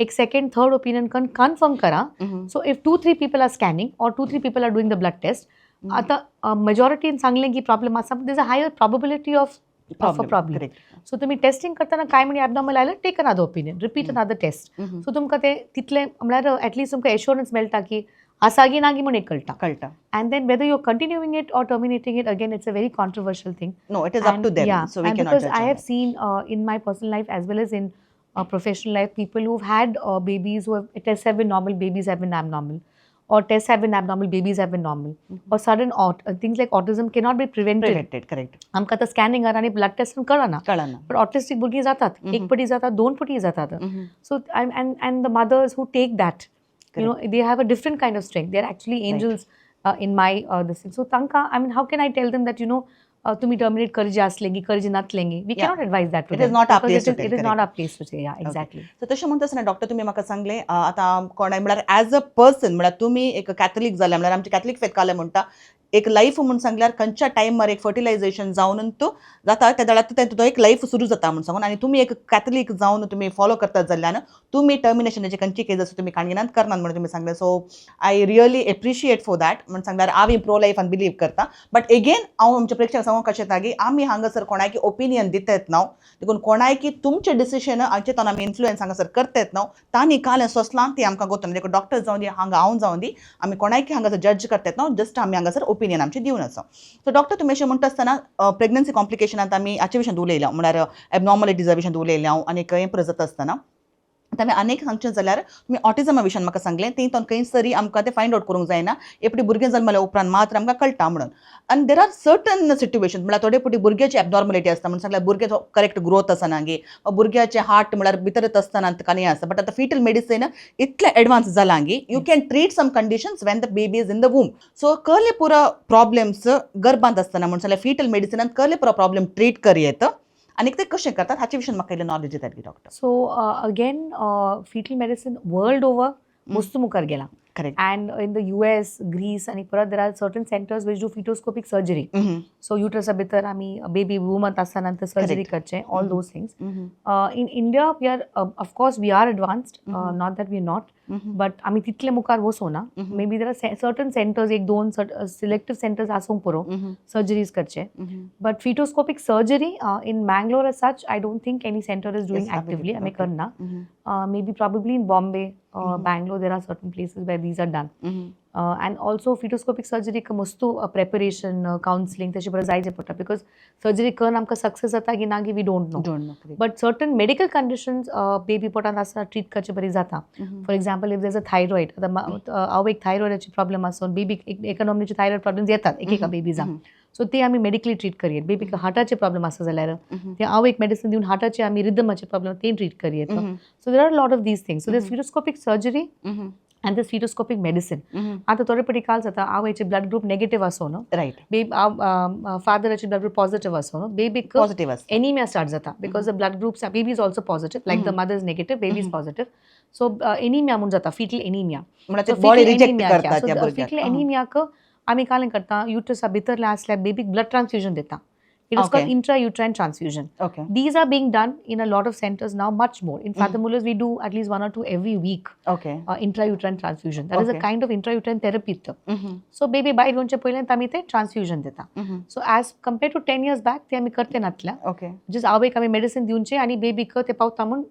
S2: एक सेकंड थर्ड ओपिनियन कन्फर्म करा. So if two three people are scanning or two three people are doing the blood test, आतां मेजॉरिटीन सांगलें की प्रॉब्लेम आसा, there is a higher probability of a problem. So तुमी testing करतना कांय म्हणी abnormal आयलें, take another opinion, repeat another test. So तुमकां ते तितलें म्हळ्यार एटलिस्ट तुमकां एश्योरन्स मेळटा की आसा की ना की म्हण एक कळटा.
S1: कळटा.
S2: And then whether you're continuing it or terminating it, again, it's a very controversial thing.
S1: No, it is up
S2: And
S1: to them.
S2: Yeah,
S1: so we
S2: and
S1: cannot
S2: because
S1: judge
S2: I
S1: on
S2: have seen in my personal life as well as in professional life, people who've had babies who have tests have been normal, babies have been abnormal, or tests have been abnormal, babies have been normal, or sudden things like autism cannot be prevented.
S1: Prevented, correct.
S2: आमकां आतां स्कॅनिंगार आनी blood टेस्टान कळना.
S1: कळना.
S2: But autistic भुरगीं जातात, एक पटी जातात, दोन पटी जातात. So and the mothers who take that, they have a different kind of strength. They are actually angels in my this thing. So तांकां, I mean, how can I tell them that तुम्ही terminate करजे असले की करजे नातलेंगे? We cannot advise that to
S1: It is not our place to tell,
S2: it is not
S1: correct.
S2: Our place to say, yeah, exactly.
S1: So तशें म्हणटा आसतना doctor, तुमी म्हाका सांगलें, आतां कोणाय म्हळ्यार एज अ पर्सन, म्हळ्यार तुमी एक कॅथलीक जाल्या, म्हळ्यार आमची कॅथलीक फेथ कालें म्हणटा, एक लायफ म्हूण सांगल्यार खंयच्या टायमार एक फर्टिलायझेशन जावन तो जाता त्या वेळार तो एक लायफ सुरू जाता म्हूण सांगून. आनी तुमी एक कॅथलीक जावन तुमी फॉलो करतात जाल्ल्यान तुमी टर्मिनेशनाचे खंयची केस आसा तुमी काणगिनात करनात म्हणून तुमी सांगलें. So I really appreciate for that. म्हूण सांगल्यार आमी प्रो लायफान बिलीव करता, बट एगेन हांव आमच्या प्रेक्षकांक सांगूंक कशें येता की आमी हांगासर कोणायकी ओपिनियन दितात ना, देखून कोणायकी तुमचें डिसिशन हांचे तो आमी इन्फ्लुयन्स हांगासर करतात ना. तांणी काल सोंसलां ती आमकां गोतना, देखून डॉक्टर जावन दी, हांगा हांव जावन दी, आमी कोणायकी हांगासर जज करतात ना, जस्ट आमी हांगासर ओपिनियन आमचें दिवन आसा. सो डॉक्टर, तुमी अशें म्हणटा आसतना प्रेग्नन्सी कॉम्प्लिकेशनांत आमी हाचे विशीं उलयल्या, म्हळ्यार एबनॉर्मलिटीजा विशीं उलयल्या हांव आनी हें पुरो जाता आसतना आतां आमी अनेक सांगचें जाल्यार तुमी ऑटिजमा विशयान म्हाका सांगलें, ती खंय तरी आमकां तें फायंड आवट करूंक जायना, एपडी भुरगें जल्मल्या उपरांत मात्र आमकां कळटा म्हणून. आनी there are certain situation, म्हळ्यार थोडे फावटी भुरग्याची एबनॉर्मलिटी आसता, म्हणून सांगल्यार भुरग्याचो करेक्ट ग्रोथ आसना गे, भुरग्याचें हार्ट म्हळ्यार भितरच आसतना कांय आसता. बट आतां फिटल मेडिसीन इतलें एडवान्स जालां गी you can treat some conditions when the baby is in the womb. So कहले पुरो प्रॉब्लेम्स गर्भांत आसतना, म्हणून सांगल्यार फिटल मेडिसिनान कहले पुरो प्रॉब्लेम ट्रीट करयेत आनी ते कशें करतात हाचे विशीं म्हाका इल्लें नॉलेज दितात doctor.
S2: So again, fetal medicine world over मस्त मुखार गेला.
S1: Correct.
S2: And in the US, Greece आनी परत there are certain centers which do fetoscopic surgery. So युट्रसा भितर आमी बेबी वुमांत आसतना ते सर्जरी करचें, all those things. In India we are, of course we are advanced, not that we not, but आमी तितले मुखार वचोना. Maybe there are certain centers, एक दोन सिलेक्टिव्ह सेंटर्स आसूंक पुरो सर्जरीज करचे, but fetoscopic surgery in Mangalore as such, I don't think any center is doing actively. आमी करना. Maybe probably in Bombay, Bangalore, there are certain places where these are done. And also fetoscopic surgery मस्तू preparation, counseling तशें बरें जायचे पडटा, because surgery करून आमकां success जाता की ना की we don't know.
S1: Don't know.
S2: But certain medical conditions baby पोटांत आसतना ट्रीट करचे बरी जाता. For example, if there's a thyroid, आतां आवयक थायरॉयडाची प्रॉब्लेम आसून बेबीक, एका थायरॉयड प्रॉब्लेम्स येतात एक एका बेबीजांक, सो ते आमी मेडिकली ट्रीट करयेत. बेबीक हार्टाचे प्रॉब्लेम आसा जाल्यार ते आवयक मेडिसिन दिवन हार्टाचे आमी रिदमाचे प्रॉब्लेम ते treat करयेत. So there are lot of these things. So this fetoscopic surgery and this fetoscopic medicine, आतां थोडे फावटी काल जाता आवयचे ब्लड ग्रुप नेगेटीव आसो न्हू,
S1: रायट
S2: फादराचे ब्लड ग्रुप पॉझिटिव्ह आसो न्हू, बेबीक
S1: पॉझिटिव्ह आसता.
S2: एनिमिया स्टार्ट जाता, because the blood groups, baby is also positive, like the mother is negative, baby is positive, so anemia म्हूण जाता, फिटल एनिमिया.
S1: म्हळ्यार बॉडी रिजेक्ट करता त्या भुरग्याक.
S2: फिटल एनिमियाक आमी काल करता, युट्रसा भितरल्या आसल्यार बेबीक ब्लड ट्रान्सफ्युजन दिता. It is called intrauterine transfusion. These are being done in a lot of centers now, much more. In Father Muller's, we do at least one or two every week. Intrauterine transfusion. That is a kind of intrauterine therapy. So baby भायर येवचे पयलीं आमी ते transfusion दिता. So as compared to 10 years back, ते आमी करते नातल्या. Just आवयक आमी मेडिसिन दिवचे आनी बेबीक ते पावता म्हूण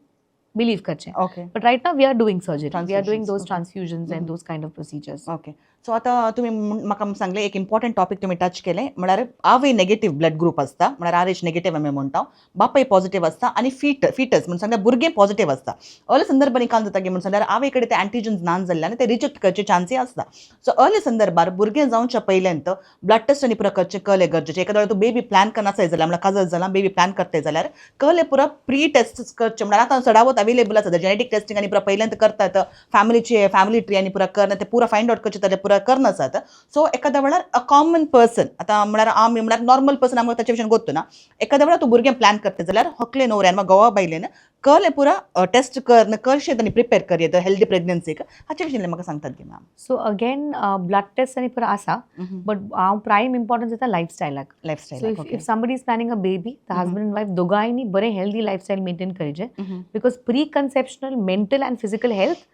S2: बिलीव करचें. But right now we are doing surgery, we are doing
S1: Transfusions,
S2: those transfusions and those kind of procedures.
S1: Okay, so आतां तुमी म्हाका सांगलें, एक इम्पॉर्टंट टॉपीक तुमी टच केलें, म्हळ्यार आवय नेगेटीव ब्लड ग्रुप आसता, म्हळ्यार आर एच नेगेटीव आमी म्हणटा, बापाय पॉझिटीव आसता आनी फिटस म्हण सांगल्यार भुरगें पॉझिटीव आसता. अर्ले संदर्भानी काल जाता की म्हण सांगल्यार आवय कडेन ते अँटीजन्स ना जाल्ल्यान ते रिजेक्ट करचे चान्सी आसता. सो अर्ले संदर्भार भुरगें जावच्या पयल्यांत ब्लड टेस्ट आनी पुरो करचें कळ्ळें गरजेचें. एखाद्या वेळार तूं बेबी प्लॅन करना जाल्यार, म्हळ्यार काजर जाला, बेबी प्लॅन करताय जाल्यार कळ्ळें पुरो प्री टेस्ट करचें. म्हळ्यार आतां चडावत अवेलेबल आसा जेनेटीक टेस्टिंग आनी पुरो पयल्यांत करतात, फॅमिलीचे फॅमिली ट्री आनी पुरो करना, ते पुरो फायंड आउट करचें जाल्यार पुरो करना आसात. सो एखाद्या वेळार अ कॉमन पर्सन, आतां म्हळ्यार आमी म्हळ्यार नॉर्मल पर्सन, आमकां ताच्या विशयान गोत्तू ना. एखाद्या वेळार तूं भुरगें प्लॅन करता जाल्यार होकले न्हवऱ्यान वा घोवा बायलेन कळ्ळें पुरो टेस्ट कर कशें तांणी प्रिपेर करयेत हेल्दी प्रेग्नन्सीक, हाचे विशीं म्हाका सांगतात गे ma'am.
S2: So again, blood test आनी पुरो आसा, बट हांव प्रायम इम्पॉर्टन्स दिता लायफस्टायलाक. So
S1: lifestyle.
S2: if somebody is planning a baby, the husband and wife दोगांयनी बरें हेल्दी लायफस्टायल मेंटेन करचें, because pre conceptional mental and physical health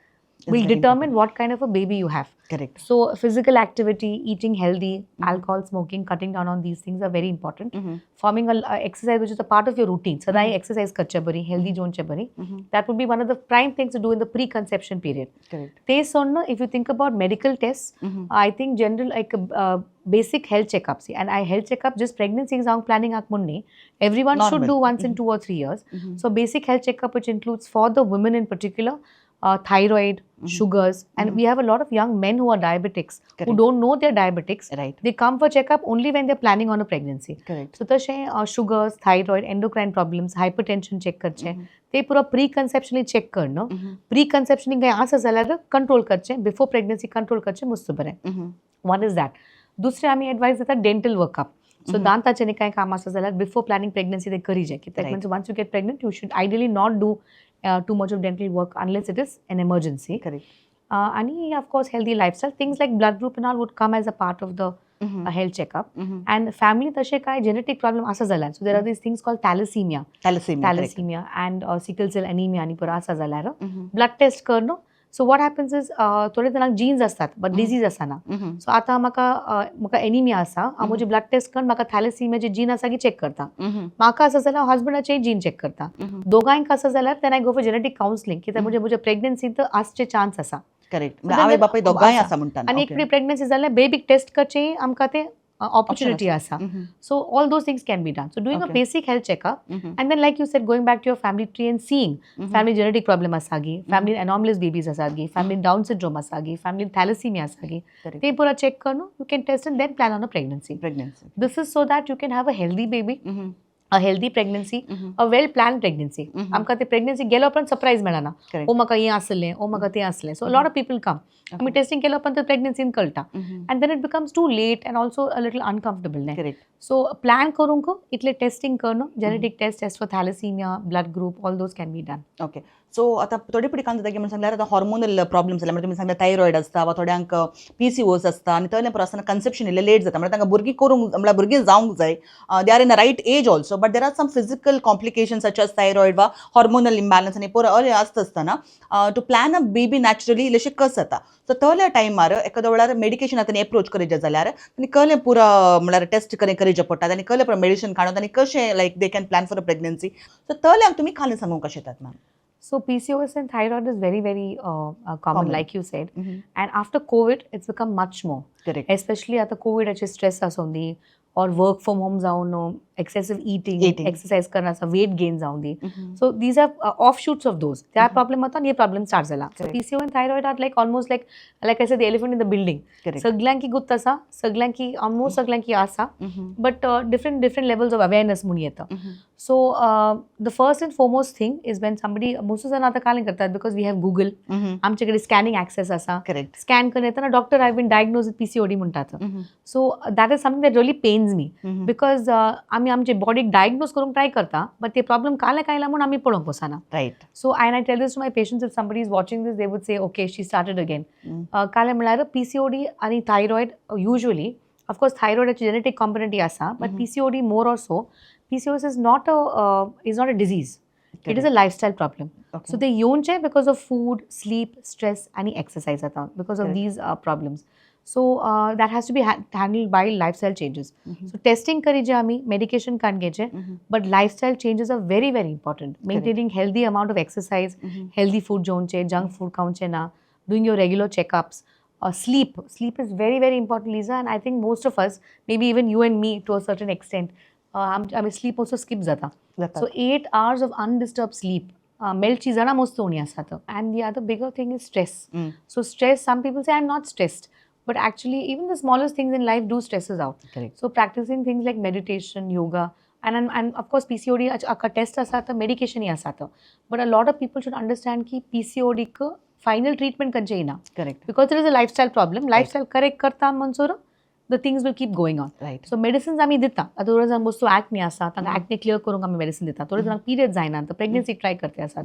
S2: will
S1: very
S2: determine what kind of a baby you have.
S1: Correct.
S2: So physical activity, eating healthy, alcohol, smoking, cutting down on these things are very important. Forming a exercise which is a part of your routine. सदांय exercise करचे बरी, healthy जेवचे बरी. That would be one of the prime things to do in the preconception period.
S1: Correct.
S2: ते सोडून if you think about medical tests, I think general like basic health checkups, and I health checkup just pregnancy जावंक planning आक म्हूण न्ही, everyone should
S1: Normal.
S2: Do once in 2 or 3 years. So basic health checkup, which includes for the women in particular, thyroid, sugars, and we have a lot of young men who are diabetics who don't know they're diabetics.
S1: Right.
S2: They come for checkup only when they're planning on a pregnancy.
S1: Correct.
S2: So तशें sugars, thyroid, endocrine problems, hypertension check करचें, ते पुरो pre कन्सेप्शनली check करणं, pre कन्सेप्शनी कांय आसा जाल्यार control करचें, before pregnancy control करचें मस्त बरें. One is that. दुसरें आमी एडवायस दिता डेंटल वर्कअप. सो दांताचें न्ही कांय काम आसा जाल्यार बिफोर प्लॅनिंग प्रेग्नन्सी ते करीजे, कित्याक म्हणजे once you get pregnant, you should ideally not do too much of dental work unless it is an emergency.
S1: Correct.
S2: आणि of course healthy lifestyle, things like blood group and all would come as a part of the a health checkup. And family तशें काय genetic problem आसा जाल्यार, so there are these things called thalassemia.
S1: Thalassemia.
S2: Thalassemia and sickle cell anemia आनी पुरो आसा जाल्यार blood taste करून, so what happens is थोडे जाणांक जीन्स आसतात बट डिजीज आसना. सो आतां म्हाका एनिमिया आसा, हांव म्हजी ब्लड टेस्ट करून म्हाका थॅलसिमियाचे जीन आसा की चॅक करता. म्हाका आसा जाल्यार हांव हजबंडाचेय जीन चॅक करता. दोगांयक आसा जाल्यार then I go for genetic counselling, कित्याक म्हणजे म्हज्या प्रेग्नन्सींत आसचे चान्स आसा.
S1: करेक्ट, आवय बापाय दोगांय आसा म्हणटा.
S2: आनी एक प्रेग्नन्सी जाल्यार बेबीक टेस्ट करचें आमकां तें ऑपॉर्च्युनिटी आसा. So all those things can be done. So doing a basic health checkup and then, like you said, going back to your family tree and seeing family genetic problem आसा गी, family anomalous babies आसा गी, family down syndrome आसा गी, family थॅलसिमिया आसा गी, ते पुरा चॅक करून you can test and then plan on a pregnancy.
S1: Pregnancy.
S2: This is so that you can have a healthy baby, a healthy pregnancy, a well planned pregnancy. आमकां ते pregnancy गेल्या उपरांत सरप्रायज मेळना, ओ म्हाका हें आसलें, ओ म्हाका तें आसलें. So lot of people come, आमी टेस्टिंग केल्या उपरांत प्रेग्नन्सीन कळटा and then it becomes too late and also a little uncomfortable न्ही. सो प्लॅन करूंक इतलें टेस्टिंग करून, genetic test, test for thalassemia, blood group, all those can be done.
S1: Okay, so आतां थोडे पटी कांय जाता की म्हणून सांगल्यार आतां हॉर्मोनल प्रॉब्लम्स जाल्यार, म्हणजे तुमी सांगल्यार थायरॉयड आसता वा थोड्यांक पीसीओस आसता आनी तसलें पुरो आसतना कन्सेप्शन इल्लें लेट जाता, म्हणल्यार तांकां भुरगीं करूंक, म्हणल्यार भुरगीं जावंक जाय, they are in a right age also, but there are some physical complication such as thyroid वा हॉर्मोनल इम्बॅलन्स आनी पुरो अरें आसता आसतना to plan a baby naturally इल्लेशें कस जाता. सो तसल्या टायमार एखाद्या वेळार मेडिकेशन आतां एप्रोच करीत जाल्यार आनी कहलें पुरो म्हणल्यार टेस्ट करीचें पडटा आनी कहलें पुरो मेडिसिन काडून आनी कशें like they can plan for a pregnancy, so तसल्यांक तुमी खाली सांगूंक कशें येतात ma'am?
S2: So PCOS and thyroid is very, very common,
S1: Common.
S2: Like you said. And after COVID, it's become much more.
S1: Correct
S2: Especially आता कोविडाचे stress आसूं दी or work from home जावन excessive eating,
S1: Eating.
S2: Exercise करण्याचा weight gain जावन दी. So these are offshoots of those. त्या problem आता हे problem start जाला. So PCO and thyroid are like almost like I the elephant in the building. सगळ्यांकी गुत्त आसा, सगळ्यांकी, almost सगळ्यांकी आसा, but different different levels of awareness म्हणून येता. So the first and foremost thing is when somebody, most जाण आतां काय करतात, because we have Google, आमच्याकडे scanning access आसा. स्कॅन करून येताना, "Doctor, I been diagnosed with PCOD" म्हणटात. So that is something that really pains me because आमी आमचे बॉडीक डायग्नोज करूंक ट्राय करता, बट ते प्रॉब्लम काले कायला म्हूण आमी पळोवंक वचना. So and I tell this to my patients, if somebody is watching this, they would say, "Okay, she started again." काले म्हळ्यार पीसीओडी आनी थायरॉयड, युजली ऑफकोर्स थायरॉयडाची जेनेटीक कॉम्पोनंट आसा, but PCOD more or so, PCOS is not a disease, it is a lifestyle problem. So ते येवचे because of food, sleep, stress आनी exercise जाता because of these problems. So that has to be handled by lifestyle changes. So testing करीचे आमी, medication काडून घेचे, but lifestyle changes are very, very important. Maintaining healthy amount of exercise, healthy food जेवचे, junk food खावचे ना, doing your regular checkups, sleep. Sleep is very, very important, Lisa, and I think most of us, maybe even you and me to a certain extent, आमी slip also skip जाता. So 8 hours of undisturbed sleep मेळची जाणां मस्त उणी आसात. And the other bigger thing is stress. So stress, some people say, "I am not stressed," but actually even the smallest things in life do stress us out.
S1: Correct
S2: So practicing things like meditation, yoga, and of course PCOD आका taste आसा तर मेडिकेशनय आसा. But a lot of people should understand की PCOD क final treatment खंयचें येना
S1: correct
S2: because it is a lifestyle problem. Lifestyle correct करता म्हणसर the things will keep going on. So medicines आमी दिता. आतां थोडे जाण वस्तू एक्ने आसा, तांकां एक्ने क्लियर करूंक आमी मेडिसिन दिता. थोडे जाणांक पिरियड जायना तर प्रेग्नन्सी ट्राय करते आसा,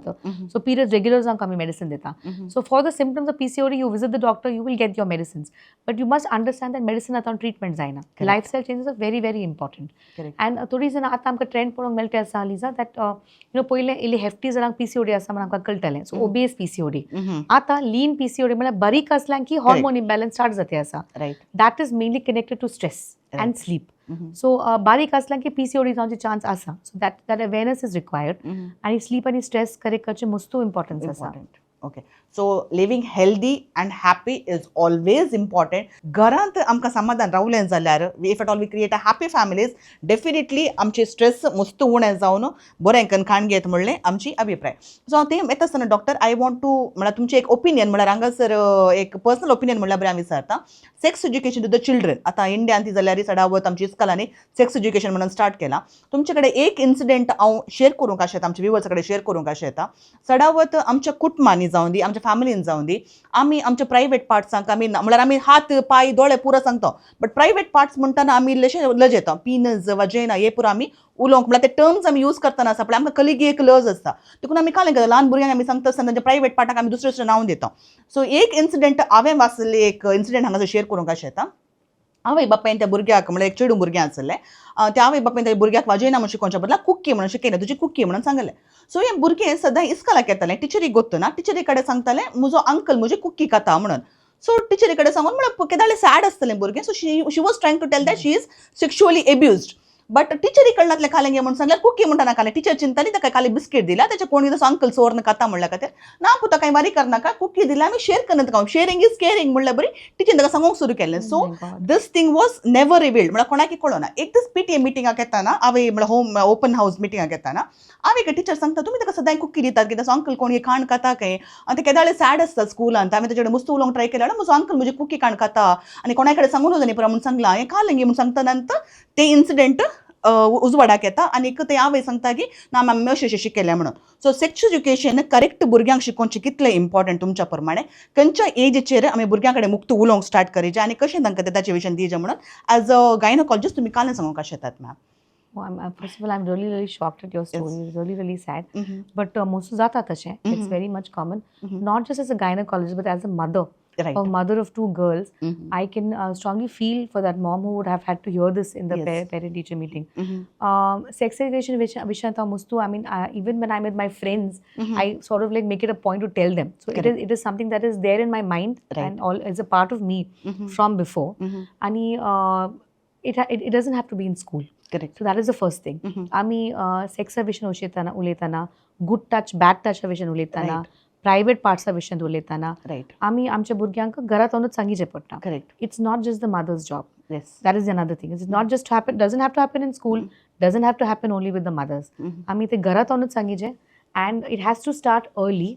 S2: सो पिरियड रेग्युलर जावंक आमी मेडिसिन दिता. So for the symptoms of PCOD, you visit the doctor, you will get your medicines, but you must understand that medicine आतां ट्रिटमेंट जायना. Lifestyle changes are very, very important. And थोडीं जाणां आतां आमकां trend पळोवंक मेळटा आसा, लिजा, that you know पयलें इल्ली हेफ्टी जाणांक पीसीओडी आसा म्हण आमकां कळटालें, सो ओबेस पीसीओडी. आतां लीन पीसीओडी म्हळ्यार बारीक आसल्यान की हॉर्मोन इम्बॅलन्स स्टार्ट जाते आसा. That is mainly connected to stress and sleep. So बारीक आसल्यान की पीसीओडी जावचे चान्स आसा, so that awareness is required आनी स्लीप आनी स्ट्रेस करेक्ट करचें मस्तू इम्पॉर्टन्स आसा.
S1: Important. Okay, so living healthy and happy is always important. घरांत आमकां समाधान रावलें जाल्यार, if at all we create a happy families, definitely आमचे स्ट्रेस मस्त उणें जावन बरें करून खाण घेत म्हणलें आमची अभिप्राय. सो ते येता आसतना डॉक्टर, I want to म्हळ्यार तुमचें एक ओपिनियन, म्हळ्यार हांगासर एक पर्सनल ओपिनियन म्हणल्यार बरें आमी विचारता, sex education to the children. आतां इंडियान ती जाल्यार चडावत आमची इस्कलांनी सेक्स एज्युकेशन म्हणून स्टार्ट केलां. तुमचे कडेन एक इन्सिडेंट हांव शेअर करूंक आशेता, आमच्या व्युवर्सा कडेन शेअर करूंक आशेता. चडावत आमच्या कुटुंबांनी जावं दी, आमच्या फॅमिलीन जावं दी, आमी आमच्या प्रायवेट पार्ट्सांक आमी, म्हळ्यार आमी हात पांय दोळे पुरो सांगता, बट प्रायवेट पार्ट्स म्हणटाना आमी इल्लेशे लजेता. पिनस, वजेना हे पुरो आमी उलोवंक, म्हळ्यार ते टर्म्स आमी यूज करतना आसा, पण आमकां कलिगी एक लज आसता. देखून आमी कांय करता, ल्हान भुरग्यांक आमी सांगता आसतना तांच्या प्रायवेट पार्टाक आमी दुसरें दुसरें नांव दिता. सो एक इन्सिडेंट हांवें वाचलें, एक इन्सिडेंट हांगासर शेअर करूंक आशेता. आवय बापायन त्या भुरग्याक, म्हणल्यार एक चेडूं भुरगें आसलें, त्या आवय बापायन त्या भुरग्याक वाजयना म्हणून शिकोवच्या बदला कुक्की म्हणून शिकयलें, तुजी कुक्की म्हणून सांगलें. सो हें भुरगें सदां इस्कॉलाक येतालें, टिचरीक गोत्तना टिचरी कडेन सांगतालें, म्हजो अंकल म्हजी कुक्की खाता म्हणून. सो टिचरी कडेन सांगून, म्हळ्यार केदाळे सॅड आसतलें भुरगें. So she was trying to tell that she is sexually abused, but टिचरी कडल्यातलें खालें गे म्हणून सांगल्यार कुकी म्हणटा खालें. टिचर चिंताली ताका खाली बिस्कीट दिल्या, तेच्या कोण कितें अंकल चोरन खाता म्हणल्या खातीर. ना पुता, कांय वारी करनाका, कुकी दिल्या आमी शेअर करनात खावं, sharing is caring म्हणल्यार बरी टिचरीन ताका सांगूंक सुरू केलें. So
S2: Oh my God.
S1: This thing was never revealed, म्हळ्यार कोणाकी कळना. एक दीस पीटीए मिटिंगाक येताना हांवें, म्हळ्यार होम ओपन हावस मिटिंगाक येताना हांवें एक टिचर सांगता, तुमी ताका सदांय कुकी दितात कित्याक? अंकल कोण खाण खाता खंय आनी ते केदाळे सॅड आसता स्कुलान. हांवें ताचे कडेन मस्त उलोवंक ट्राय केलें, म्हजो अंकल म्हजी कुकी खाण खाता आनी कोणा कडेन सांगून न्ही पुरो म्हणून सांगलां, हें खालें गे म्हणून सांगता. नंतर ते इन्सिडेंट उजवाडाक येता आनी ते आवय सांगता की ना मॅम, अशें अशें शिकयलें म्हणून. सो सेक्स एज्युकेशन करेक्ट भुरग्यांक शिकोवचें कितलें इम्पॉर्टंट तुमच्या प्रमाणे? खंयच्या एजीचेर आमी भुरग्यां कडेन मुक्त उलोवंक स्टार्ट करीचे आनी कशें तांकां ते ताचे विशयान दिवचें म्हणून एज अ गायनोकॉलॉजिस्ट तुमी काल सांगूंक शकतात ma'am?
S2: Oh, first of all, I'm really, really shocked at your story. It's really, really sad. But most जाता तशें. It's very much common. Not just as a gynecologist, but as a mother, a mother of two girls, I can strongly feel for that mom who would have had to hear this in the parent-teacher meeting. Sex education विषयांत हांव मुस्तू, I mean, even when I'm with my friends, I sort of like make it a point to tell them. So it is something that is there in my mind and all is a part of me from before. आणि it doesn't have to be in school.
S1: Correct
S2: So that is the first thing. आमी सेक्सा विशयान उलयताना, good touch bad टचा विशयान उलयताना, private पार्ट्सा विशयान उलयताना, आमी आमच्या भुरग्यांक घरांत वचून सांगचें पडटा.
S1: Correct
S2: It's not just the mother's job. That is another thing. It's not just happen doesn't have to happen in school, doesn't have to happen only with the mothers. आमी ते घरात वचूनच सांगचें and it has to start early,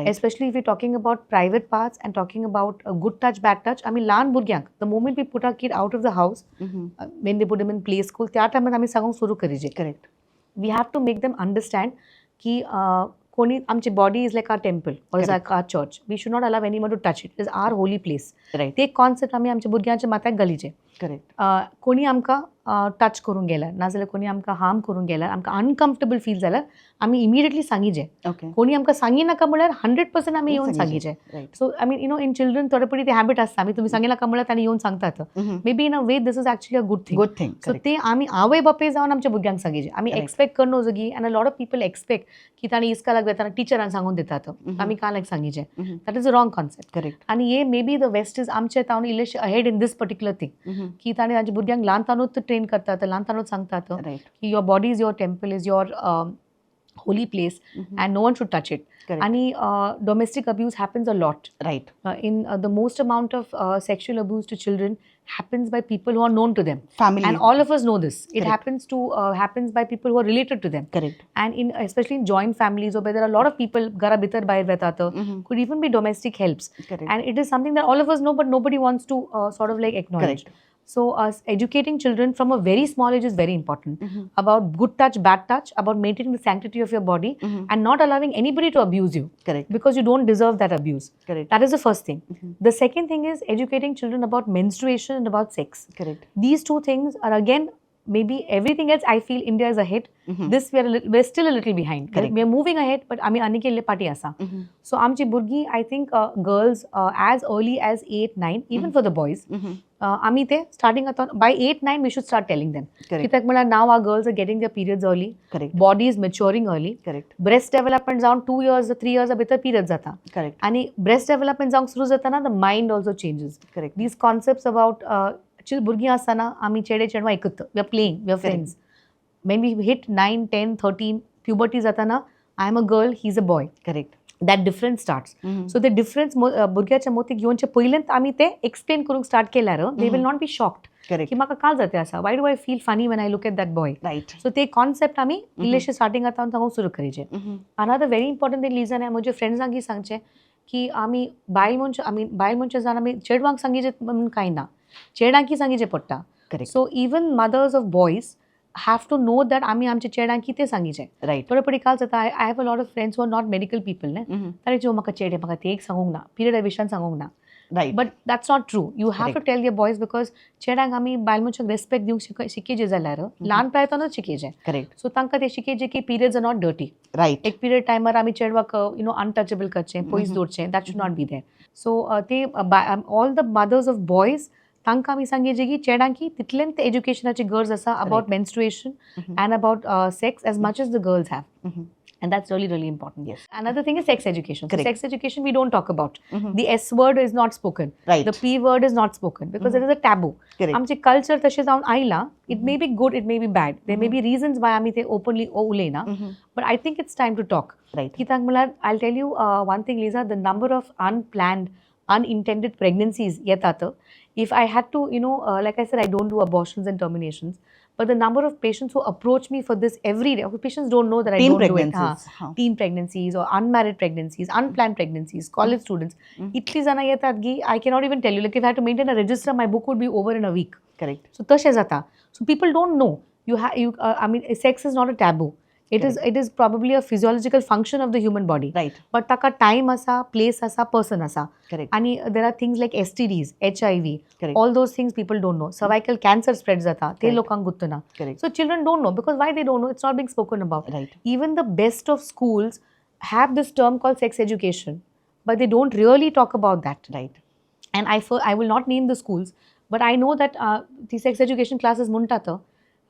S2: especially if you're talking about private parts and talking about a good touch, bad touch. आमी ल्हान भुरग्यांक, the moment we put our kid out of the house, when they put them in play school, त्या टायमार आमी सांगूंक सुरू करीचे.
S1: Correct
S2: We have to make them understand की कोणी आमची body is like our temple or is like our church. We should not allow anyone to touch it. Is our holy place. ते concept आमी आमच्या भुरग्यांच्या माथ्याक घालीचे.
S1: करेक्ट
S2: कोणी आमकां टच करूंक गेल्यार, नाजाल्यार कोणी आमकां हार्म करूंक गेल्यार, आमकां अनकम्फर्टेबल फील जाल्यार आमी इमिडिएटली सांगिचे. कोणी आमकां सांगिनाका म्हळ्यार 100% आमी येवन सांगिचे. So I mean, in children थोडे पयलीं ते हॅबिट आसता, आमी तुमी सांगिनाका म्हळ्यार तांणी येवन सांगतात. Maybe in a way this is actually a good thing.
S1: Good thing.
S2: So ते आमी आवय बापूय जावन आमच्या भुरग्यांक सांगिचे. आमी एक्सपेक्ट करनो जोगी and a lot of people expect की तांणी इस्कॉलाक वेतना टिचरान सांगून दितात, आमी काल सांगिचे. That is a wrong concept.
S1: Correct
S2: आनी हे may be the waste is आमचे तावन इल्लेशे ahead in this particular thing की तांणी तांच्या भुरग्यांक ल्हानतानूच ट्रेन करतात, ल्हानतानूच सांगतात की your body is your temple, is your holy place and no one should touch it. आणि domestic abuse happens a lot. In the most amount of sexual abuse to children happens by people who are known to them.
S1: Family.
S2: And all of us know this. It happens by people who are related to them.
S1: Correct
S2: And in especially in joint families or where there are a lot of people घरा भितर भायर वेतात, could even be domestic helps.
S1: Correct
S2: And it is something that all of us know, but nobody wants to sort of like acknowledge. So educating children from a very small age is very important about good touch, bad touch, about maintaining the sanctity of your body and not allowing anybody to abuse you,
S1: correct
S2: because you don't deserve that abuse.
S1: Correct
S2: That is the first thing. The second thing is educating children about menstruation and about sex.
S1: Correct
S2: These two things are again, maybe everything else I feel India is ahead. This we are a we're still a little behind. We are moving ahead, but आमी आनीक इल्ले फाटीं आसा. So आमची भुरगीं, I think girls as early as 8, 9, even for the boys, आमी ते starting आतां by 8, 9 we should start telling them. कित्याक म्हळ्यार now our girls are getting their periods early, body is maturing early,
S1: correct
S2: breast development जावन 2 years, 3 years भितर period जाता
S1: correct
S2: आनी breast development जावंक सुरू जाताना the mind also changes.
S1: Correct
S2: these concepts about actually भुरगीं आसतना आमी चेडे चेडवां एकत्र, we are playing, we are friends. When we hit 9, 10, 13, puberty जाताना I am a girl, he is a boy,
S1: correct
S2: that difference starts. So the difference भुरग्याच्या मोतीक येवचे पयलींच आमी ते एक्सप्लेन करूंक स्टार्ट केल्यार they will not be shocked
S1: correct
S2: की म्हाका काल जाते आसा, why do I feel funny when I look at that boy?
S1: Right
S2: so ते कॉन्सेप्ट आमी इल्लेशे स्टार्टिंग आतां सांगूंक सुरू करीचे. Another very important thing, लिझान, म्हज्या फ्रेंड्सांक सांगचें की आमी बायल मनशां, आमी बायल मनशां जावन आमी चेडवांक सांगिचें म्हणून कांय ना, चेड्यांकय सांगिचें पडटा.
S1: Correct
S2: So even mothers of boys have to know that आमी आमच्या चेड्यांक कितें सांगिचें.
S1: रायट
S2: थोडे पयलीं काल जाता, I have a lot of friends who are not medical people न्ही, ताणें ज्यो म्हाका चेडे म्हाका ते एक सांगूंक ना, पिरियडा विशयान सांगूंक ना.
S1: Right
S2: But that's not true. You have to tell your boys, because चेड्यांक आमी बायल मनशाक रेस्पेक्ट दिवंक शिकयचे जाल्यार ल्हान पिरायेंतूच शिकयचें.
S1: करेक्ट
S2: सो तांकां ते शिकयचें की periods are not dirty.
S1: Right
S2: एक पिरियड टायमार आमी चेडवाक you know untouchable करचें, पयस दवरचें, that should not be there. So ते all the mothers of boys तांकां आमी सांगचे की चेडांकी तितलेंच एज्युकेशनाची गरज आसा about menstruation and about sex as much as the girls have. And that's really, really important. Another thing is sex education. So
S1: Correct.
S2: Sex education we don't talk about. The S word is not spoken. The P word is not spoken because it is a taboo.
S1: Correct.
S2: आमचे culture तशें जावन आयलां. It may be good, it may be bad, there may be reasons why आमी ते openly उलयना, but I think it's time to talk. कित्याक म्हणल्यार, I tell you one thing, Liza, the number of unplanned, unintended pregnancies येतात. If I had to, like I said, I don't do abortions and terminations, but the number of patients who approach me for this every day, patients don't know that I
S1: Teen
S2: don't do it.
S1: Pregnancies.
S2: Teen pregnancies or unmarried pregnancies, unplanned pregnancies, college students. इतली जाणां येतात की I cannot even tell you. Like, if I had to maintain a register, my book would be over in a week.
S1: Correct.
S2: So तशें जाता. So people don't know. You have you. I mean, sex is not a taboo. It is probably a physiological function of the human body. But ताका time आसा, place आसा, person आसा.
S1: Correct.
S2: आणि there are things like STDs, HIV,
S1: Correct.
S2: All those things people don't know. Cervical cancer spread जाता, ते लोकांक गुत्तना.
S1: Correct.
S2: So children don't know because why they don't know? It's not being spoken about. Even the best of schools have this term called sex education, but they don't really talk about that. And I will not name the schools, but I know that the sex education classes म्हणटात,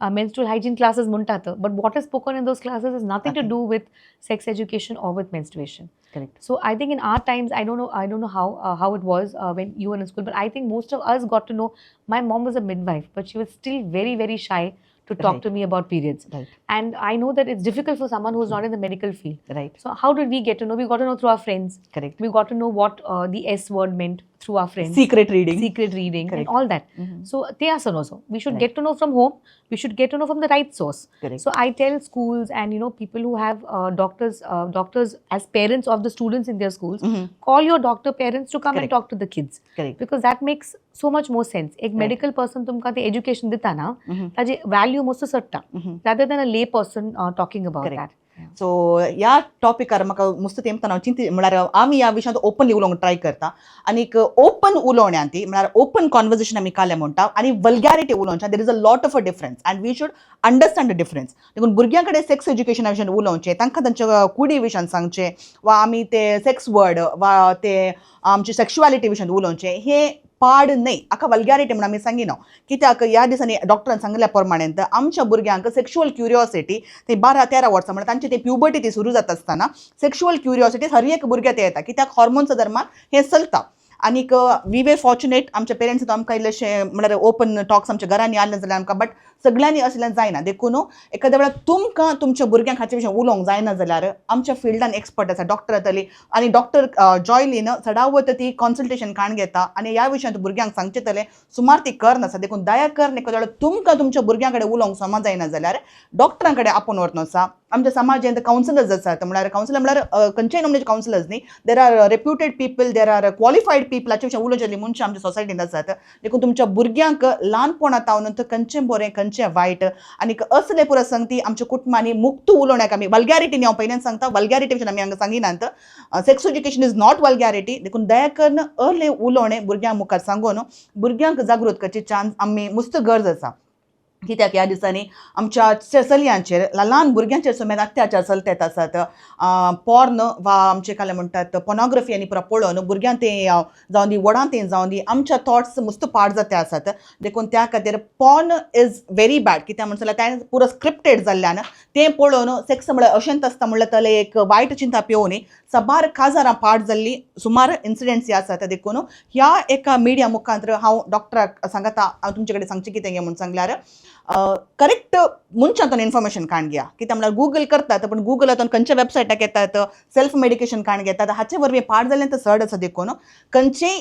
S2: menstrual hygiene classes म्हणटात, but what is spoken in those classes is nothing to
S1: Nothing.
S2: Do with sex education or with menstruation.
S1: Correct.
S2: So I think in our times, I don't know how it was when you were in school, but I think most of us got to know. My mom was a midwife, but she was still very, very shy to talk to me about periods. And I know that it's difficult for someone who's not in the medical field. So how did we get to know? We got to know through our friends.
S1: Correct.
S2: We got to know what the S word meant through our friends.
S1: Secret reading.
S2: Secret reading
S1: Correct.
S2: And all that. So ते आसन also. We should get to know from home. We should get to know from the right source.
S1: Correct.
S2: So I tell schools and people who have doctors as parents of the students in their schools, call your doctor parents to come and
S1: Correct.
S2: Talk to the kids.
S1: Correct.
S2: Because that makes so much more sense. एक medical person तुमकां ते education दिता ना, ताजी value मस्त चडटा rather than a lay person talking about
S1: Correct.
S2: That.
S1: So ह्या टॉपिकार म्हाका मुस्त तेमताना हांव चिंती म्हळ्यार आमी ह्या विशयांत ओपनली उलोवंक ट्राय करता आनीक ओपन उलोवण्यांत ती म्हळ्यार ओपन कॉन्वर्जेशन आमी काल्या म्हणटा आनी vulgarity उलोवच्या, there is a lot of a difference and we should understand the difference. देखून भुरग्यां कडेन सेक्स एज्युकेशना विशयान उलोवचें, तांकां तांच्या कुडी विशयान सांगचें वा आमी ते सेक्स वर्ड वा ते आमचे सेक्शुअलिटी विशयान उलोवचें, हें पाड न्हय. हाका वल्गॅरिटी म्हणून आमी सांगिना, कित्याक ह्या दिसांनी डॉक्टरान सांगिल्ल्या प्रमाणे आमच्या भुरग्यांक सेक्शुअल क्युरियोसिटी ते 12-13 वर्सां, म्हणल्यार तांची ती प्युबर्टी ती सुरू जाता आसतना सेक्शुअल क्युरियोसिटी हर एक भुरग्याक ते येता, कित्याक हॉर्मोन्सा दरम्यान हें चलता. आनीक we were fortunate, आमच्या पेरंट्स आमकां इल्लेशें म्हळ्यार ओपन टॉक्स आमच्या घरांनी आसलें जाल्यार आमकां, बट सगळ्यांनी असलें जायना. देखून एखाद्या वेळार तुमकां तुमच्या भुरग्यांक हाचे विशीं उलोवंक जायना जाल्यार आमच्या फिल्डान एक्सपर्ट आसा, डॉक्टर येतली आनी डॉक्टर जॉयलीन चडावत ती कॉन्सल्टेशन काण घेता आनी ह्या विशयांत भुरग्यांक सांगचे तले सुमार ती करनासा. देखून दया करून एखाद्या वेळार तुमकां तुमच्या भुरग्यां कडेन उलोवंक समज जायना जाल्यार डॉक्टरां कडेन आपोवन व्हरन आसा. आमच्या समाजांत कावन्सिलर्स आसात, म्हळ्यार कावन्सिलर म्हळ्यार खंयच्याय नमुन्याचे कावन्सिलर्स न्ही, there are reputed people, there are qualified people. हाचे विशीं उलोवचेली मनशां आमच्या सोसायटींत आसात. देखून तुमच्या भुरग्यांक ल्हानपणा तावन खंयचें बरें, खंयचें वायट आनीक असले पुरो संगती आमच्या कुटुंबांनी मुक्त उलोवण्याक आमी वल्गॅरिटी न्ही, हांव पयल्यान सांगता, वल्गॅरिटी विशीं आमी हांगा सांगिनात. Sex education is not vulgarity. देखून दया करून अर्ले उलोवणें भुरग्यां मुखार सांगून भुरग्यांक जागृत करची चान्स आमी मुस्त गरज आसा, कित्याक ह्या दिसांनी आमच्या चलयांचेर, ल्हान भुरग्यांचेर समेत अत्याचार चलतात आसात. पॉर्न वा आमचे काय म्हणटात पोर्नोग्राफी आनी पुरो पळोवन भुरग्यां तें जावं दी, व्हडां तें जावं दी, आमच्या थॉट्स मुस्त पाड जाते आसात. देखून त्या खातीर porn is very bad, कित्याक म्हणसर जाल्यार तें पुरो स्क्रिप्टेड जाल्ल्यान तें पळोवन सेक्स म्हळ्यार अशेंच आसता म्हणल्यार तले एक वायट चिंता पिवनी साबार काजारां पाड जाल्ली सुमार इन्सिडंट्स हे आसात. देखून ह्या एका मिडिया मुखांत हांव डॉक्टराक सांगता, हांव तुमचे कडेन सांगचें कितें म्हूण सांगल्यार करेक्ट मनशांतून इन्फॉर्मेशन काण घेया, कित्याक म्हळ्यार गुगल करतात, पूण गुगलातून खंयच्या वेबसायटाक येतात, सेल्फ मेडिकेशन काण घेतात, हाचे वरवीं पाड जाल्लें तर चड आसा. देखून खंयचेय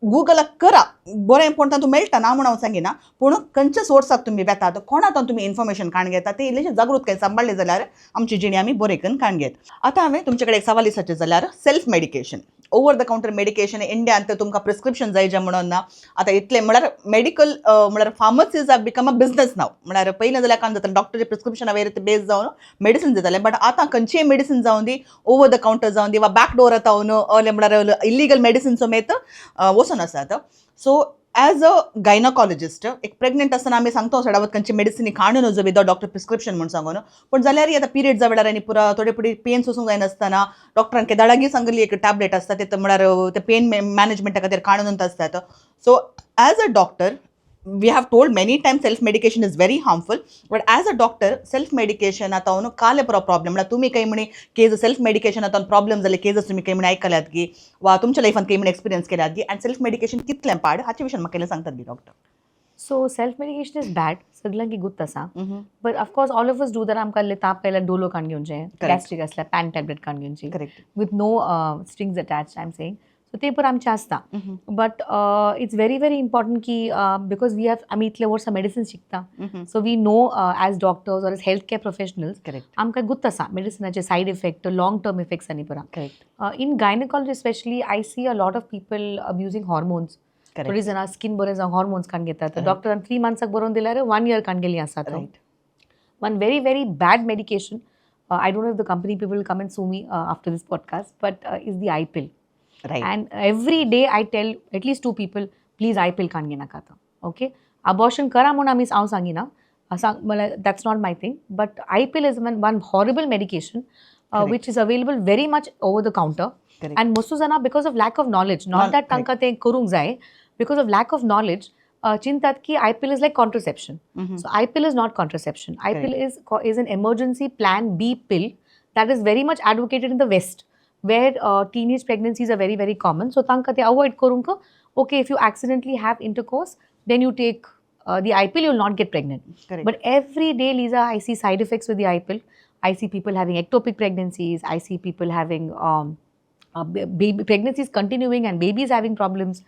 S1: गुगलाक करा, बरें पूण तातूंत मेळटा ना म्हूण हांव सांगिना, पूण खंयच्या सोर्साक तुमी वेतात, कोणातून तुमी इन्फॉर्मेशन काण घेता, ते इल्लेशें जागृतकाय सांबाळ्ळें जाल्यार आमची जिणी आमी बरें करून काण घेत. आतां हांवें तुमचे कडेन एक सवाल विचारचें जाल्यार self medication, over the counter medication इंडियांत तुमकां प्रिस्क्रिप्शन जाय जें म्हणून ना. आतां इतलें म्हळ्यार मेडिकल म्हळ्यार pharmacies have become a business now. म्हळ्यार पयलीं जाल्यार काम जातालें, डॉक्टरचे प्रिस्क्रिप्शना वयर ते बेस जावन मेडिसिन दिताले, बट आतां खंयचीय मेडिसिन जावन दी, ओवर the counter जावन दी वा बॅक डोर जावन, म्हळ्यार इलिगल मेडिसिन समेत वचून आसात. सो ॲज अ गायनॉकॉलॉजिस्ट, एक प्रेग्नंट आसतना आमी सांगता सडावत खंयची मेडिसिनी खाणू नजो विदाउट डॉक्टर प्रिस्क्रिप्शन म्हूण सांगून. पूण जाल्यार आतां पिरियड्सा वेळार आनी पुरा थोडे फुडें पेन सोसूंक जायनासतना डॉक्टरान केदाळागी सांगली एक टॅबलेट आसता, ते म्हळ्यार ते पेन मॅनेजमेंटा खातीर काडून आसतात. So as a doctor, we have told many times self medication is very harmful, but as a doctor, self medication आता काले पुरो प्रॉब्लेम म्हळ्यार तुमी काही म्हणी केस सेल्फ मेडिकेशन आता प्रॉब्लेम जाले केसीस तुमी काही म्हणी आयकल्यात की वा तुमच्या लायफान काही म्हणी एक्सपिरियन्स केल्यात की, आनी सेल्फ मेडिकेशन कितलें पाड हाचे विशयान म्हाका केन्ना सांगतात बी doctor?
S2: So self medication is bad, सगळ्यांक गुत्त आसा, but of course all of us do that. आमकां ताप आयल्यार डोलो काडून घेवचें, गॅस्ट्रीक आसल्यार पॅन टॅबलेट काडून घेवची, with no strings attached, I am saying. So ते पण आमचें आसता, but it's very very important की because we have आमी इतले वर्सां मेडिसिन शिकता, so we know as doctors or as health care professionals, आमकां गुत्त आसा मेडिसिनाचे side effect, long term effects आनी पुरा. In gynecology especially, I see a lot of people abusing hormones. थोडी जाणां स्कीन बरें जावंक हॉर्मोन्स काडून घेतात. डॉक्टरान 3 मंथ्साक बरोवन दिल्यार वन इयर काडून गेली आसात. One very very bad medication, I don't know if the company people come and sue me after this podcast, but is the I pill. And every day I tell at least two people, please I pill काडून घेनाकात, okay? Abortion करा म्हणून आमी हांव सांगिना, सांग मला, that's not my thing, but I pill is one horrible medication which is available very much over the counter. And most जाणां because of lack of knowledge, not that तांकां तें करूंक जाय, because of lack of knowledge चिंतात की I pill is like contraception. So I pill is not contraception. I pill is an emergency plan B pill that is very much advocated in the West, where teenage pregnancies are very very common. So तांकां ते avoid करूंक, okay, if you accidentally have intercourse, then you take the I pill, you will not get pregnant. But every day, Lisa, I see side effects with the I pill. I see people having ectopic pregnancies. I see people having baby pregnancies continuing and babies having problems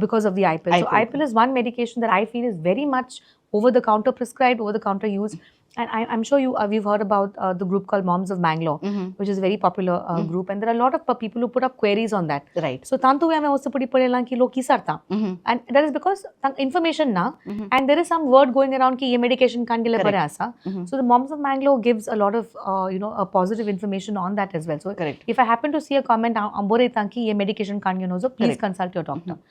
S2: because of the I pill. So
S1: I pill.
S2: I pill is one medication that I feel is very much over the counter prescribed, over the counter used. And I'm sure you we've heard about the group called Moms of Mangalore, which is a very popular group, and there are a lot of people who put up queries on that. So तांतू हांवें वस्तू पडी पळयलां की लोक विचारता, and that is because information ना, and there is some word going around की हे medication कान गेल्यार बरें आसा. So the Moms of Mangalore gives a lot of positive information on that as well. So if I happen to see a comment, हांव बरयता की हे medication कान घेवन वचो, please consult your doctor.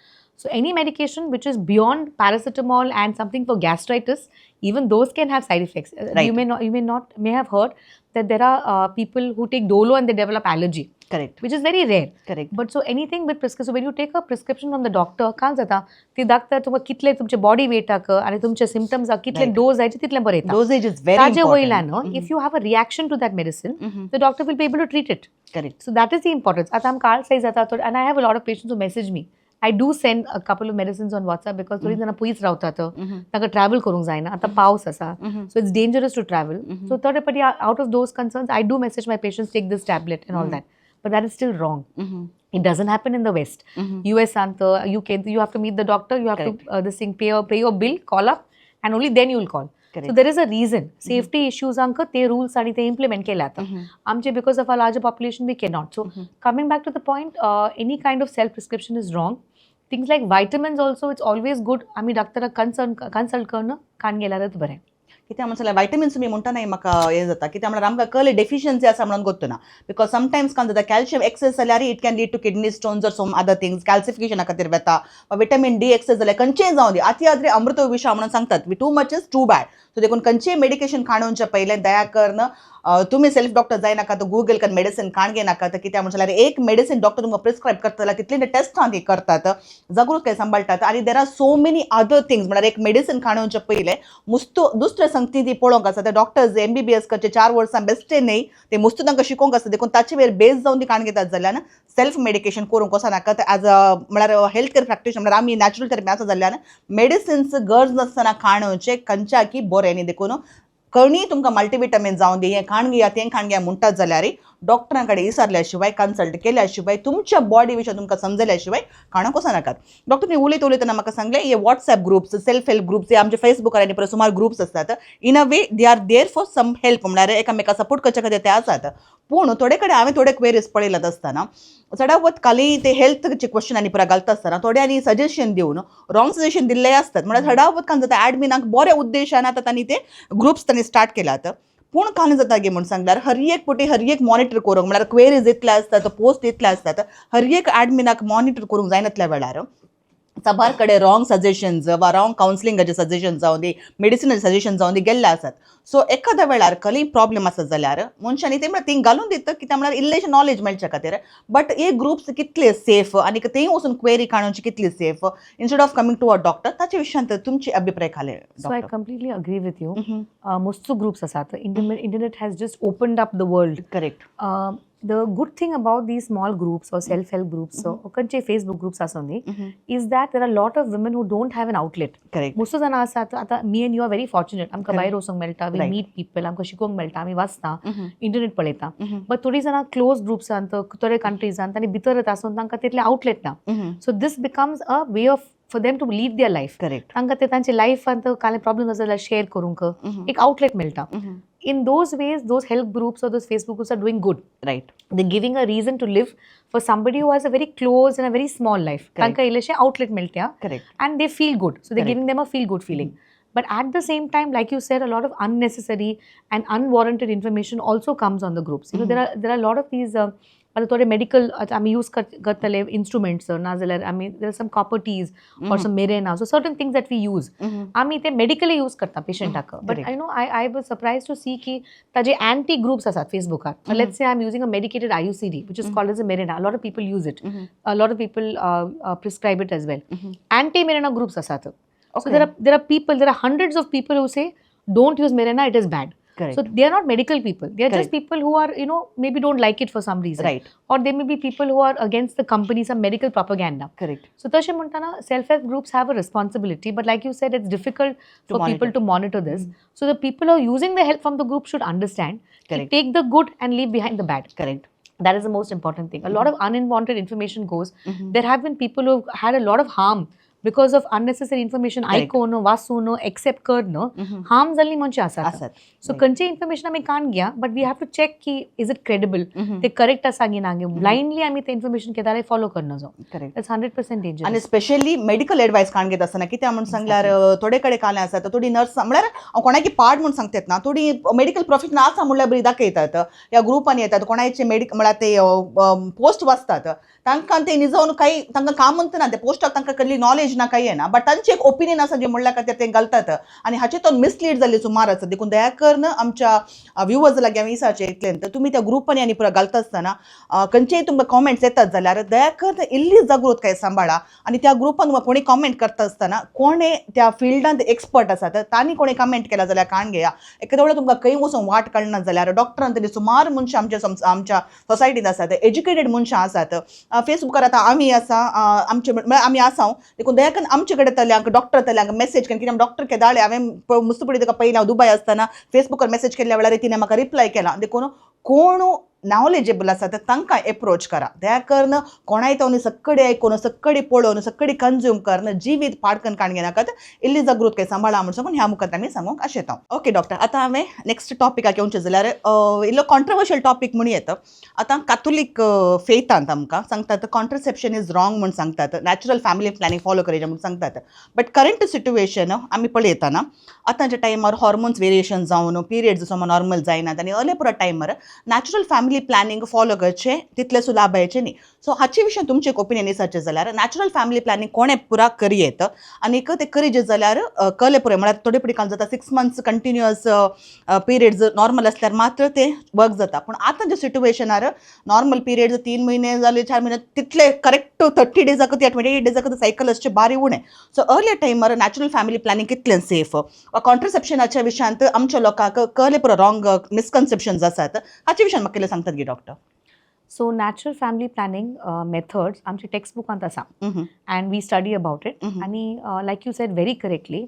S2: So any medication which is beyond paracetamol and something for gastritis, even those can have side effects. You may not may have heard that there are people who take Dolo and they develop allergy,
S1: Correct.
S2: Which is very rare.
S1: Correct.
S2: But so anything with prescription, so when you take a prescription from the doctor, काय जाता, ती doctor तुमकां कितले तुमचे body वेटाक आनी तुमचे सिमटम्साक कितले dose जायचे तितले बरयता.
S1: Dosage is very
S2: ताजे
S1: important.
S2: वयल्यान if you have a reaction to that medicine, the doctor will be able to treat it.
S1: Correct.
S2: So that is the importance. आतां आमकां आळसाय जाता, and I have a lot of patients who message me. I do send a couple of medicines on WhatsApp because थोडीं जाणां पयस रावतात, तांकां travel करूंक जायना. आतां पावस आसा, so it's dangerous to travel. So थोडे फावटी out of those concerns I do message my patients, take this tablet and all that, but that is still wrong. It doesn't happen in the West. US and UK, you have to meet the doctor, you have to this thing, pay your bill, call up, and only then you will call. So there is a reason. Safety issues अंक ते rules आणि ते implement केल्यात. आमचे because of our larger population, we cannot. So coming back to the point, any kind of self prescription is wrong. Things like vitamins also, it's always good आमी डॉक्टराक consult करून कान गेल्यारच बरें.
S1: कित्याक म्हणसल्यार वायटमिन्स तुमी म्हणटा न्ही, म्हाका हें जाता. कित्याक म्हणल्यार आमकां कळ्ळें डेफिशियन्सी आसा म्हणून गोत्तू ना, because sometimes कांय जाता, कॅल्शियम एक्सेस जाल्यार it can lead to kidney stones or some other things, कॅल्सिफिकेशना खातीर वता. विटामीन डी एक्सेस जाल्यार, खंयचेय जावं दी, आती आद्रे अमृत विशा म्हणून सांगतात, too much is too bad. So देखून खंयचेय मेडिकेशन खाणोवच्या पयलें दया करन तुमी सेल्फ डॉक्टर जायनाका, तो गुगल करून मेडिसिन काण घेनाका. कित्याक म्हणल्यार एक मेडिसिन डॉक्टर तुमकां प्रिस्क्रायब करता जाल्यार तितली टेस्टां ती करतात, जागृतकाय सांबाळटात आनी there are so many other things. म्हळ्यार एक मेडिसिन खाणोवच्या पयलें मुस्तो दुसरे संगती ती पळोवंक आसा. ते डॉक्टर्स एमबीबीएस करचे 4 वर्सां बेस्टे न्ही, ते मुस्तू तांकां शिकोवंक आसता. देखून ताचे वयर बेस जावन ती काण घेतात जाल्यार सेल्फ मेडिकेशन करूंक वचनाका. एज अ म्हळ्यार हेल्थ केअर प्रॅक्टिशनर, म्हळ्यार आमी नॅचरल थेरपी आसा जाल्यार मेडिसिन्स गरज नासतना खाणोवचें खंयच्याकी बरें न्ही. देखून कणी तुमकां मल्टीविटामीन जावन दी, हें खाण घेया, तें खाण घेया म्हणटात जाल्यार डॉक्टरां कडेन विचारल्या शिवाय, कन्सल्ट केल्या शिवाय, तुमच्या बॉडी विशय तुमकां समजल्या शिवाय खाणाक वचनाकात. डॉक्टर, तुम्ही उलयत उलयतना म्हाका सांगलें, हे WhatsApp groups, self help groups, हे आमचे फेसबुकार आनी परत सुमार ग्रुप्स आसतात. In a way they are there for some help, म्हळ्यार एकामेका सपोर्ट करच्या खातीर ते आसात. पूण थोडे कडेन हांवें थोडे क्वेरीज पळयल्यात आसतना चडावत खाली ते हेल्थचे क्वेश्चन आनी पुरा घालता आसतना थोड्यांनी सजेशन दिवन रॉंग सजेशन दिल्ले आसतात. म्हळ्यार चडावत कांय जाता, एडमिनाक बऱ्या उद्देशान आतां तांणी ते ग्रुप्स तांणी स्टार्ट केल्यात, पूण कांय जाता गे म्हूण सांगल्यार हर एक पटी हर एक मॉनिटर करूंक, म्हळ्यार क्वेरीज इतले आसतात, पोस्ट इतले आसतात, हर एक एडमिनाक मॉनिटर करूंक जायनातल्या वेळार साबार कडेन रॉंग सजेशन्स वा रॉंग कावन्सिलिंगाचे सजेशन जावं दी, मेडिसिनाचे सजेशन जावं दी गेल्ले आसात. सो एखाद्या वेळार खंय प्रॉब्लेम आसत जाल्यार मनशांनी ते म्हळ्यार थिंग घालून दिता, कित्याक म्हळ्यार इल्लेशें नॉलेज मेळच्या खातीर. बट हे ग्रुप्स कितले सेफ आनी थंय वचून क्वेरी काडूची कितली safe instead of coming to a doctor, ताचे विशयांत तुमची अभिप्राय खाले?
S2: So I
S1: doctor.
S2: Completely agree with you. मस्तू groups आसात. Internet has just opened up the world.
S1: Correct.
S2: The good thing about these small groups or self-help groups or खंयचे Facebook groups आसूं दी is that there are a lot of women who don't have an outlet.
S1: Correct.
S2: Most जाणां आसात, आतां me and you are very fortunate, आमकां भायर वचूंक मेळटा, we meet people, आमकां शिकोवंक मेळटा, आमी वाचता, इंटरनेट पळयता. बट थोडीं जाणां क्लोज ग्रुप्सांत, थोडे कंट्रीजांत आनी भितर आसून तांकां तितलें आउटलेट ना. So this becomes a way of for them to lead their life.
S1: Correct.
S2: तांकां ते तांचे लायफांत कांय प्रॉब्लम आसा जाल्यार शेअर करूंक एक आउटलेट मेळटा. In those ways, those help groups or those Facebook groups are doing good.
S1: Right.
S2: They're giving a reason to live for somebody who has a very close and a very small life. तांकां इल्लेशें outlet मेळटा
S1: correct.
S2: And they feel good. So they're giving them a feel good feeling. But at the same time, like you said, a lot of unnecessary and unwarranted information also comes on the groups. There are a lot of these आतां थोडे medical आमी use करतले instruments, नाजाल्यार आमी there some copper Ts or some Mirena, so certain things that we use, आमी ते medically use करता पेशंटाक. But I know I was surprised to see की ताजे एंटी ग्रुप्स आसात फेसबुकार. Let's say I am using a medicated IUCD, which is called as a Mirena. Lot of people use it, lot of people prescribe it as well. Anti Mirena groups आसात. So there are people, there are hundreds of people who say, "Don't use Mirena, it is bad."
S1: Correct.
S2: So they are not medical people. They are just
S1: Correct.
S2: People who are, maybe don't like it for some reason.
S1: Right.
S2: Or they may be people who are against the company, some medical propaganda.
S1: Correct.
S2: So तशें म्हणटाना self-help groups have a responsibility, but like you said, it's difficult
S1: To
S2: for people
S1: monitor.
S2: To monitor this. So the people who are using the help from the group should understand, ki
S1: Correct.
S2: Take the good and leave behind the bad.
S1: Correct.
S2: That is the most important thing. A lot of unwanted information goes. There have been people who have had a lot of harm because of unnecessary information.
S1: Correct.
S2: आयकोन, वाचून, accept करन harm जाल्ली मनशां आसात.
S1: आसात.
S2: So खंयचे information आमी काण घ्या, but we have to check की is it credible, ते करेक्ट आसा की ना. ब्लायंडली आमी ते इन्फॉर्मेशन घेता, फॉलो करना जाव.
S1: Correct.
S2: That's 100%
S1: आनी
S2: dangerous.
S1: Specially medical advice काण घेता आसतना, कित्याक म्हूण सांगल्यार थोडे कडेन काले आसात, थोडी नर्स, म्हळ्यार हांव कोणाकी पाड म्हूण सांगतात ना, थोडी मेडिकल प्रोफेशन आसा म्हणल्यार बरी दाखयतात, ह्या ग्रुपान येतात, कोणाचे मेडिकल म्हळ्यार ते पोस्ट वाचतात, तांकां ते निजोवन काही तांकां काम ना, ते पोस्टाक तांकां कसली नॉलेज ना, काही येना, बट तांचे एक ओपिनियन आसा जे म्हणल्या खातीर ते घालतात आनी हाचे तो मिसलीड जाल्ली सुमार आसा. देखून दया करून आमच्या व्युवर्स लागीं हांवें विचारचें इतलें, तर तुमी त्या ग्रुपांनी आनी पुरो घालता आसतना खंयचेय तुमकां कॉमेंट्स येतात जाल्यार दया करून इल्ली जागृतकाय सांबाळा आनी त्या ग्रुपान तुमकां कोणी कॉमेंट करता आसतना कोणे त्या फिल्डांत एक्सपर्ट आसात तांणी कोणी कमेंट केला जाल्यार काण घेया. एखाद्या वेळार तुमकां खंय वचून वाट कळना जाल्यार डॉक्टरान तरी सुमार मनशां आमच्या आमच्या सोसायटींत आसात, एज्युकेटेड मनशां आसात. फेसबुकार आतां आमी आसा, आमचे म्हळ्यार आमी आसा, देखून दया करून आमचे कडेन तल्यांक डॉक्टर तल्यांक मेसेज केली, कित्याक डॉक्टर केदाळे हांवें मुस्तुपडी ताका पयलीं हांव दुबय आसतना फेसबुकार मेसेज केल्ल्या वेळार तिणें म्हाका रिप्लाय केला. देखून कोण नॉलेजेबल आसा तर तांकां एप्रोच करा. दया करून कोणाय तो सक्कडे आयकून, सक्कडे पळोवन, सक्कडे कन्ज्यूम करून जिवीत पाडकन काण घेनाकात. इल्ली जागृतकाय सांबाळा म्हूण सांगून ह्या मुखार आमी सांगूंक आशेता. ओके डॉक्टर, आतां हांवें नेक्स्ट टॉपिकाक येवचें जाल्यार इल्लो कॉन्ट्रवर्शियल टॉपीक म्हूण येता. आतां कातोलीक फेथांत आमकां सांगतात कॉन्ट्रसेप्शन is wrong म्हूण सांगतात, नॅचरल फॅमिली प्लॅनिंग फॉलो करचें म्हूण सांगतात. बट करंट सिट्युएशन आमी पळयतना आतांच्या टायमार हॉर्मोन्स वेरिएशन जावन पिरियड्स समज नॉर्मल जायनात आनी अर्ले पुरो टायमार नॅचरल फॅमिली प्लॅनिंग फॉलो करचें तितलें सुलाभायचें न्ही. सो हाचे विशीं तुमचें एक ओपिनियन विचारचें जाल्यार नॅचरल फॅमिली प्लॅनिंग कोणें पुरा करयेत आनीक ते करीजे जाल्यार कळ्ळें पुरो म्हळ्यार थोडे पडी काल जाता 6 months continuous periods normal आसल्यार मात्र ते वर्क जाता. पूण आतांच्या सिट्युएशनार नॉर्मल पिरियड्स 3 म्हयने जाले, 4 म्हयने, तितले करेक्ट 30 डेजाक या 28 डेजाक सायकल आसचे बारी उणें. सो अर्ली टायमार नॅचरल फॅमिली प्लॅनिंग कितलें सेफ वा कॉन्ट्रसेप्शनाच्या विशयांत आमच्या लोकांक कळ्ळें पुरो रॉंग मिसकन्सेप्शन्स आसात, हाचे विशयान म्हाका कितें सांगतात गी doctor?
S2: So natural family planning methods आमच्या टेक्स्ट बुकांत आसा and we study about it. आणि like you said very correctly,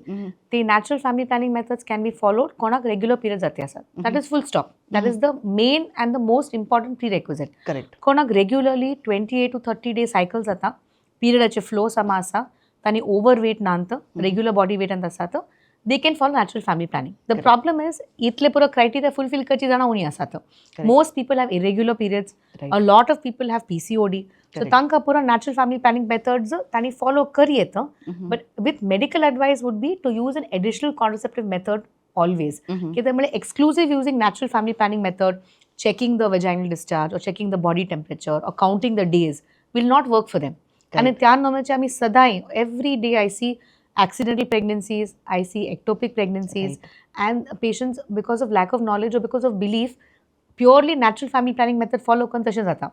S2: ते natural family planning methods can be followed कोणाक रेग्युलर पिरियड जाते आसात. That is full stop. That is the main and the most important prerequisite.
S1: Correct.
S2: कोणाक regularly 28 to 30 day cycle जाता, पिरियडाचे flow समा आसा, तांणी over weight नात, रेग्युलर बॉडी वेटांत आसात, they can follow natural family planning. The
S1: Correct.
S2: Problem is इतले पुरो criteria fulfil करची जाणां उणी आसात. Most people have irregular periods. A lot of people have PCOD. So तांकां पुरो नॅचरल फॅमिली प्लॅनिंग मेथड्स तांणी follow करयेत, but with medical advice would be to use an additional contraceptive method always. कित्याक म्हळ्यार exclusive using natural family planning method, checking the vaginal discharge or checking the body temperature or counting the days will not work for them. आनी त्या नॉमेचे आमी सदांय every day I see accidental pregnancies, I see ectopic pregnancies, and patients, because of lack of knowledge or because of belief, purely natural family planning method follow करून तशें जाता.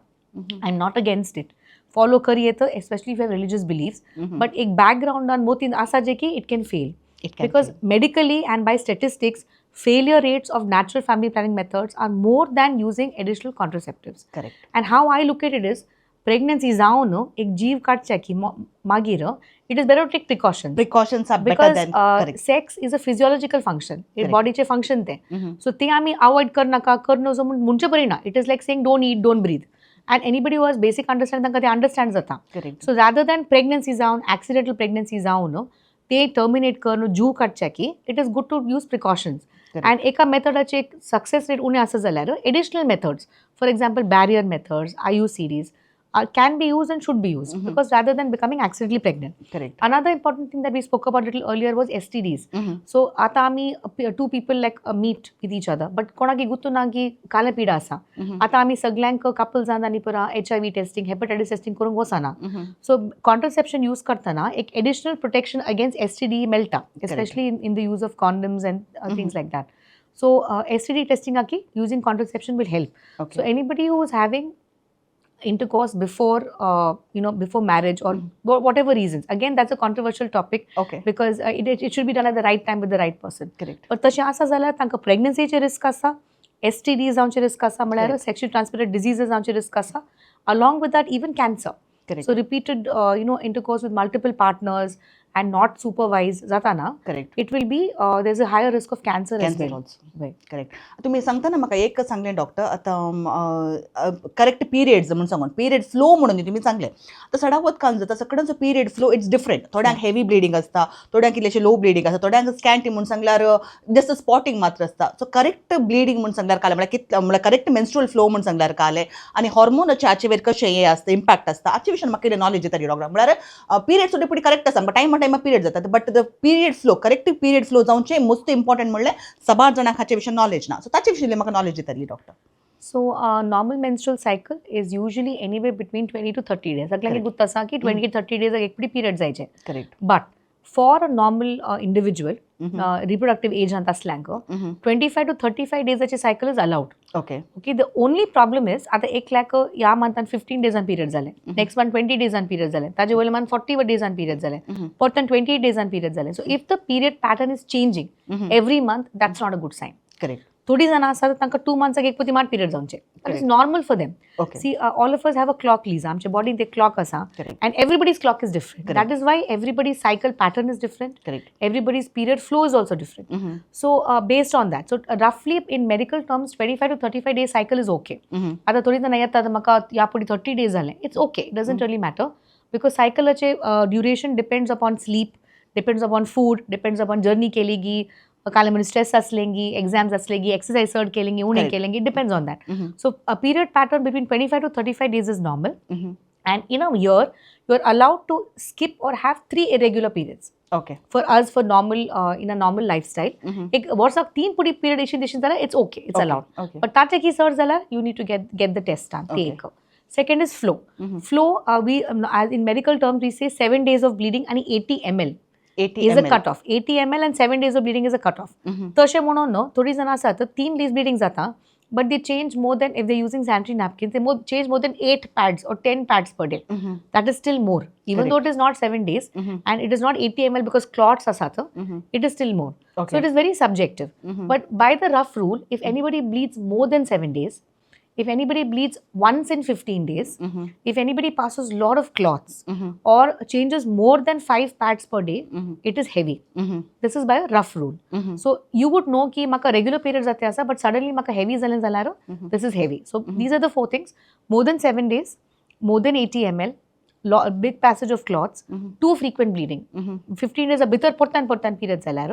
S2: I am not against it, follow कर येतं, especially if have religious beliefs, but एक बॅकग्राऊंडान मोतीन आसा जे की it can fail, because medically and by statistics, failure rates of natural family planning methods are more than using additional contraceptives.
S1: Correct
S2: And how I look at it is, pregnancy जावन एक जीव काडच्या की मागीर it is better to take precautions.
S1: Precautions are better
S2: because
S1: than, correct.
S2: Sex is a physiological function.
S1: Correct.
S2: बॉडीचे function ते. So ते आमी avoid करनाका, कर नजो म्हूण म्हणचे परी ना. It is like saying don't eat, don't breathe, and anybody was basic understand, तांकां ते अंडरस्टँड जाता.
S1: Correct
S2: so rather then pregnancy जावन, एक्सिडेंटल प्रेग्नन्सी जावन ते टर्मिनेट करून जीव काडच्या की, it is good to use precautions. And एका मेथडाचे एक सक्सेस रेट उणें आसा जाल्यार additional methods, for example barrier methods, IUCDs can be used and should be used because rather than becoming accidentally pregnant.
S1: Correct
S2: Another important thing that we spoke about little earlier was STDs. So आता आमी two people like meet with each other, but कोणाक गुत्तू ना की काले पिडा आसा. आता आमी सगळ्यांक कपल्सान आनी पुरा HIV testing, hepatitis testing करूंक वचना. सो कॉन्ट्रसेप्शन यूज करतना एक additional protection against STD मेळटा, especially in the use of condoms and things like that. So STD टेस्टिंगाकी using contraception will help. So anybody who is having intercourse before before marriage or whatever reasons, again that's a controversial topic
S1: okay
S2: because it should be done at the right time with the right person.
S1: Correct
S2: पण तशें आसा जाल्यार तांकां प्रेग्नन्सीचे risk आसा, STD जावचे risk आसा, म्हळ्यार sexual transmitted diseases जावचे रिस्क आसा, along with that even cancer.
S1: Correct
S2: so repeated intercourse with multiple partners and not supervise जाता ना,
S1: correct
S2: it will be there is a higher risk of cancer as
S1: cancer
S2: well.
S1: Also, correct. तुमी सांगता ना, म्हाका एक सांगलें doctor, आतां correct periods म्हणून सांगून, पिरियड फ्लो म्हणून तुमी सांगलें. आतां सडावत काम जाता, सगळ्यांचो पिरियड फ्लो it's different. थोड्यांक हेवी ब्लिडींग आसता, थोड्यांक इल्लेशें लो ब्लिडींग आसता, थोड्यांक स्कॅन्टी म्हणून सांगल्यार जस्ट स्पॉटींग मात्र आसता. सो करेक्ट ब्लिडींग म्हणून सांगल्यार कालें, म्हळ्यार कितलें, म्हळ्यार करेक्ट मेन्स्ट्रुअल फ्लो म्हणून सांगल्यार कालें, आनी हॉर्मोनाचे हाचे वयर कशें हें आसता, इम्पॅक्ट आसता, हाचे विशयान म्हाका कितें नॉलेज दिता डॉक्टर? म्हळ्यार पिरियड सुद्दां पुढे करेक्ट आसा, टायमा टायमा पिरियड जातात, but the period flow, correct period flow जावचें मोस्ट इम्पॉर्टंट म्हणल्यार सबार जाणांक हाचे विशीं नॉलेज ना. सो ताचे विशीं म्हाका नॉलेज दिताली doctor.
S2: So normal menstrual cycle is usually anywhere between 20 to 30 days. सगळ्यांनी गुत्त आसा की 20 to 30 days एक पिरियड जायचे.
S1: Correct
S2: But for a normal individual, reproductive एजांत असल्यांक 25 to 35 डेजाची cycle is allowed.
S1: Okay
S2: okay, the only problem is आता एकल्याक ह्या मंथान 15 डेजान period जाले, नेक्स्ट मंथ 20 डेजान पिरियड जाले, ताजे वयले मंथ 40 डेजान पिरियड जाले, परतून 28 डेजान पिरियड जाले. So if the period pattern is changing every month, that's not a good sign.
S1: Correct
S2: थोडी जाणां आसात, तांकां 2 मंथ्साक एक पती मात पिरियड जावचे. That is normal for them.
S1: Okay
S2: see, all of us have a clock, Liza. आमच्या बॉडीन एक क्लॉक आसा and everybody's clock is different. That is why everybody's cycle pattern is different.
S1: Correct
S2: Everybody's period flow is also different. So based on that, so roughly in medical terms, 25 to 35 day cycle is okay. आता थोडी जाणां येतात, म्हाका ह्या फुडें 30 days जालें. It's okay, it doesn't really matter because सायकलाचे duration depends upon sleep, depends upon food, depends upon journey केली गी, काल म्हणजे स्ट्रेस असलेंगी, एक्झाम्स असलेगी, एक्सरसाइज चड केलेंगी, उणें केलेंगी, depends on that. So a period pattern between 25 to 35 days is normal, and in a year you are allowed to skip or have three irregular periods.
S1: Okay
S2: For us, for normal in a normal lifestyle, एक वर्साक तीन पुढी period एशी तशी जाल्यार it's okay, it's allowed.
S1: Okay
S2: but ताचे की चड जाल्यार you need to get the test done. ते एक. Second is flow. Flow, we, as in medical terms we say, 7 days of bleeding आणि 80 ml
S1: 80
S2: is a cut off. 80 ml and 7 days of bleeding is a cut off. तशें म्हणून न्हू, थोडी जाणां आसात तर 3 दीस ब्लिडींग जाता, but they change more than, if they using sanitary napkin, they more change more than eight pads or 10 pads per day. That is still more, even though it is not 7 days and it is not 80 ml, because clots आसात, it is still more. So it is very subjective. But by the rough rule, if anybody bleeds more than 7 days, if anybody bleeds once in 15 days, if anybody passes lot of clots or changes more than five pads per day, it is heavy. This is by a rough rule. So you would know की म्हाका regular period जाते आसा, but suddenly म्हाका heavy जालें जाल्यार this is heavy. So these are the four things: more than 7 days, more than 80 ml, big passage of clots, too frequent bleeding, 15 days भितर परतान परतान period जाल्यार,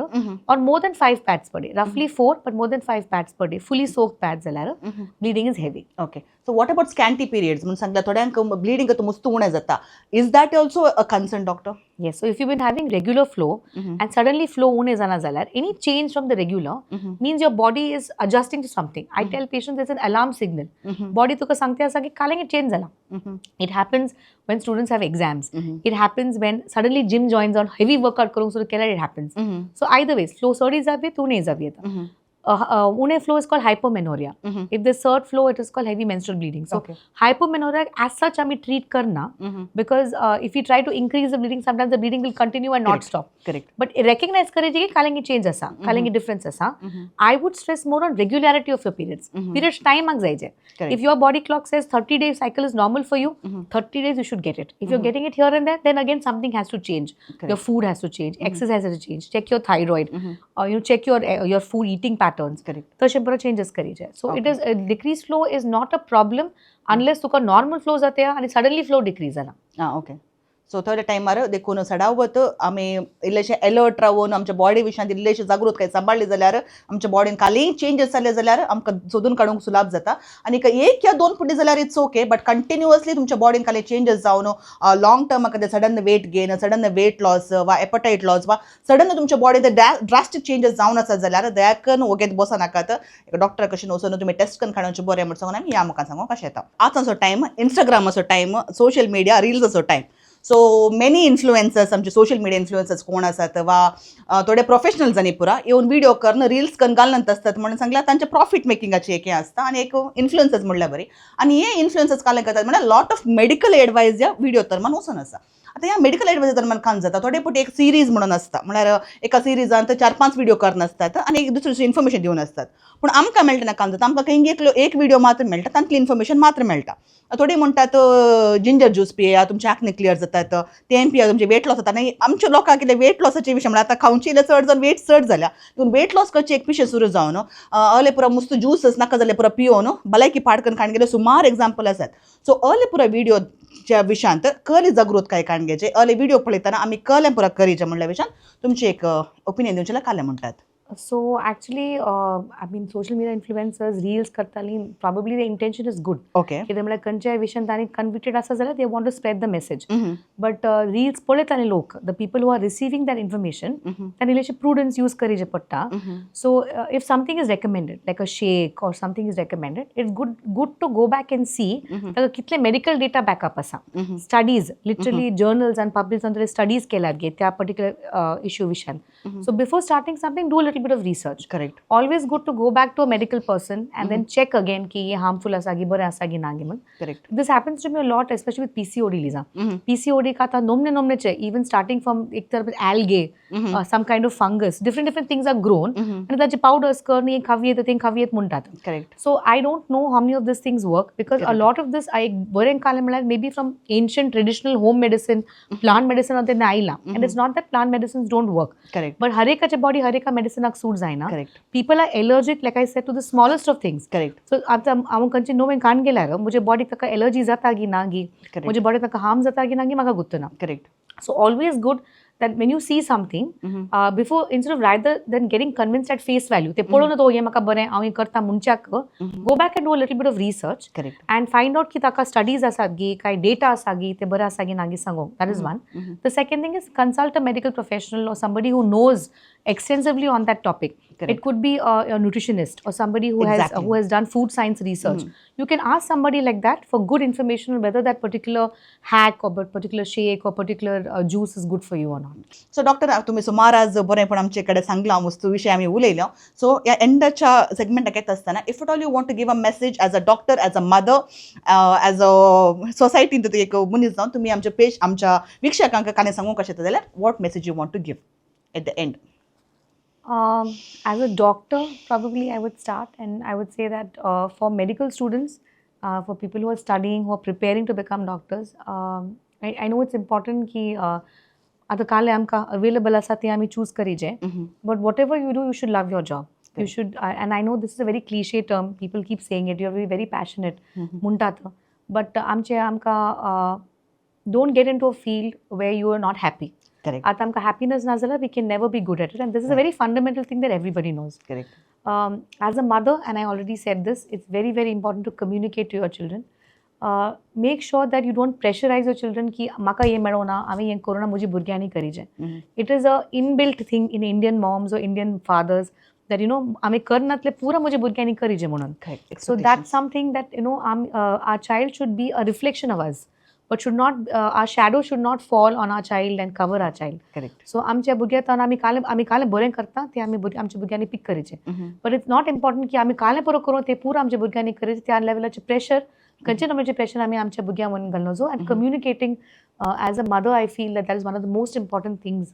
S2: or more than five pads per day, roughly four, but more than five pads per day, fully soaked pads जाल्यार bleeding is heavy.
S1: Okay, so what about scanty periods म्हणून सांगला, थोड्यांक bleeding मस्त उणें जाता, is that also a concern, doctor?
S2: Yes, so if you've been having regular flow and suddenly flow उणें जाना जाल्यार, any change from the regular means your body is adjusting to something. I tell patients it's an alarm signal. Body तुका सांगते आसा की कालें change जाला. It happens when students have exams. It happens when suddenly gym joins on, heavy workout करूंक सुरू केल्यार it happens. So either ways, flow चड जावयेत, उणें जावयेत. उणें flow is called hypomenorrhea. If there's surge flow, it is called heavy menstrual bleeding. So hypomenorrhea as such आमी treat करना because if you try to increase the bleeding, sometimes the bleeding will continue and not stop.
S1: Correct
S2: but recognize करायचे की कालेंगी change आसा, कालेंगी difference आसा. I would stress more on regularity of your periods. Periods टायमाक जायचे. If your body clock says 30-day cycle is normal for you, 30 days you should get it. If you're getting it here and there, then again something has to change. Your food has to change, exercise has to change, check your thyroid, you check your food eating patterns.
S1: Correct
S2: तशें बरें changes करीचे. So it is, decrease flow is not a problem unless तुका normal flow जाता आनी suddenly flow decrease जाला.
S1: आं, okay. So थोड्या टायमार देखून सडावत आमी इल्लेशे अलर्ट रावन आमच्या बॉडी विशयांत इल्लेशे जागृतकाय सांबाळ्ळी जाल्यार, आमच्या बॉडीन कालीय चेंजीस जाले जाल्यार आमकां सोदून काडूंक सुलाभ जाता. आनी एक या दोन फुटी जाल्यार it's okay, but continuously तुमच्या बॉडीन काली चेंजीस जावन लॉंग टर्म ते sudden weight gain, sudden weight loss वा एपटायट लॉस वा सडन तुमच्या बॉडीन ड्रास्टीक चेंजीस जावन आसत जाल्यार दया करून वगेत बसो नाकात, डॉक्टर कशें वचून तुमी टेस्ट करून काडूंचे बरें म्हण सांगून आमी ह्या मुखार सांगूंक कशें येता. आतांचो टायम इंस्टाग्रामाचो टायम, सोशल मिडिया, रिल्साचो टायम. सो मेनी इन्फ्लुएन्सर्स, आमचे सोशल मिडिया इन्फ्लुएन्सर्स कोण आसात वा थोडे प्रोफेशनल्स आनी पुरा येवन व्हिडिओ करून रिल्स करून घालत आसतात म्हणून सांगल्यार तांचे प्रॉफीट मेकिंगाचे एक हें आसता आनी एक इन्फ्लुएन्सर्स म्हणल्यार बरी. आनी हे इन्फ्लुएन्सर्स कालें करतात म्हणल्यार लॉट ऑफ मेडिकल एडवायस ह्या व्हिडिओ तरमान वचून आसा. आतां ह्या मेडिकल एडवायस दरम्यान काम जाता, थोडे फावटी एक सिरीज म्हणून आसता, म्हळ्यार एका सिरिजान चार पांच व्हिडिओ करून आसतात आनी एक दुसरे दुसरे इन्फॉर्मेशन दिवन आसतात. पूण आमकां मेळटा ना काम जाता, आमकां खंय एक एक व्हिडिओ मात्र मेळटा, तांतली इन्फॉर्मेशन मात्र मेळटा. थोडी म्हणटात जिंजर ज्यूस पिया, तुमचे आक्ने क्लियर जातात, तें पिया, तुमचे वेट लॉस जाता. आनी आमच्या लोकांक कितें वेट लॉसाचे विशय म्हळ्यार आतां खावची इल्लें चड जावन वेट चड जाल्या, पूण वेट लॉस करची एक पिशें सुरू जावन अहले पुरो मुस्त ज्युसस नाका जाल्यार पुरो पियोन भलायकी पाड करून काडून गेले सुमार एग्जाम्पल आसात. सो अहले पुरो व्हिडियोच्या विशयांत कहली जागृतकाय काडून घेवचे, अहले व्हिडिओ पळयतना आमी कहलें पुरो करीचे म्हणल्या विशयान तुमची एक ओपिनियन दिवचें जाल्यार कालें म्हणटात?
S2: So actually, I mean, social media influencers reels करताली, probably the intention is good. कितें म्हळ्यार खंयच्याय विशयान तांणी कन्विक्टेड आसा जाल्यार they want to spread the message. But reels पळयताले लोक, the people who are receiving that information, तांणी इल्लेशे प्रुडन्स यूज करीचे पडटा. So if something is recommended, like a shake or something is recommended, it's good to go back and see ताका कितले medical data backup आसा, studies, literally journals आनी publish जावन studies केल्यात गे त्या पर्टिक्युलर इश्यू विशयान. So before starting something, do little bit of research.
S1: Correct
S2: Always good to go back to a medical person and then check again की हे harmful आसा की बरें आसा की ना गी म्हण.
S1: Correct
S2: This happens to me lot, especially with PCOD, Liza. PCOD का आता नोमने नोमनेचे, इवन स्टार्टिंग फ्रॉम एक तर algae, some kind of fungus, different different things are grown आणि ताचे पावडर्स कर, हे खावयेत, ते खावयेत म्हणटात.
S1: Correct
S2: So I don't know how many of these things work because a lot of this, I बरें कालें म्हळ्यार maybe from ancient traditional home medicine, plant medicine तेन्ना आयला, and it's not that plant medicines don't work,
S1: correct
S2: but हर एकाच्या body हर एका मेडिसिनाक सूट जायना.
S1: Correct
S2: People are allergic, like I said, to the smallest of things.
S1: Correct
S2: so आतां हांव खंयची नवें कान गेल्यार म्हज्या बॉडीक ताका एलर्जी जाता की ना गी, म्हज्या बॉडीक ताका हार्म जाता की ना गी, म्हाका गुत्तना.
S1: Correct
S2: So always good that when you see something, before, instead of rather than getting convinced at face value, ते पळोवन तो हें म्हाका बरें हांव हें करता म्हणच्याक, go back and do little bit of research
S1: correct
S2: and find out की ताका स्टडीज आसात गी, काय डेटा आसा गी, ते बरें आसा की ना गी सांगूंक. That is one. The second thing is consult a medical professional or somebody who knows extensively on that topic. It could be a nutritionist or somebody who has who has done food science research. You can ask somebody like that for good information on whether that particular hack or particular shake or particular juice is good for you or not.
S1: So doctor, तुम्ही सुमार आज बरें पण आमचे कडेन सांगलां, वस्तू विशय आमी उलयलो. सो ह्या एंडाच्या सेगमेंटाक येता आसतना, if at all you want to give a message as a doctor, as a mother, as a सोसायटीन एक मनीस जावन तुमी आमच्या पेश आमच्या वीक्षकांक कांय सांगूंक कशें जाल्यार, what message you want to give at the end?
S2: As a doctor, probably I would start and I would say that for medical students, for people who are studying, who are preparing to become doctors, I know it's important की आतां काल आमकां available आसा ते आमी choose करीजे, but whatever you do, you should love your job. You should, and I know this is a very cliche term, people keep saying it, you are very passionate म्हणटात, but आमचे आमकां don't get into a field where you are not happy.
S1: Correct
S2: आतां आमकां हॅपीनस ना जाल्यार we can never be good at it, and this is a very fundamental thing that everybody knows.
S1: Correct
S2: As a mother, and I already said this, it's very, very important to communicate to your children. Make sure that you don't pressurize your children की म्हाका हें मेळोना, हांवें हें करूं ना, म्हज्या भुरग्यांनी करीचें. It is a inbuilt thing in Indian moms or Indian fathers that आमी करनातले पुरो म्हज्या भुरग्यांनी करीचें म्हणून. So that's something that our child should be a reflection of us, but should not our shadow should not fall on our child and cover our child.
S1: Correct
S2: so आमच्या भुरग्याक आमी कालें बरें करता तें आमी आमच्या भुरग्यांनी पीक करीचें, बट it's not important की आमी कालें बरो करूं तें पुरो आमच्या भुरग्यांनी करीचें. त्या लेवलाचें प्रेशर, खंयचे नंबरचें प्रेशर आमी आमच्या भुरग्यां वयर घालना. So and communicating, as a mother I feel that that is one of the most important things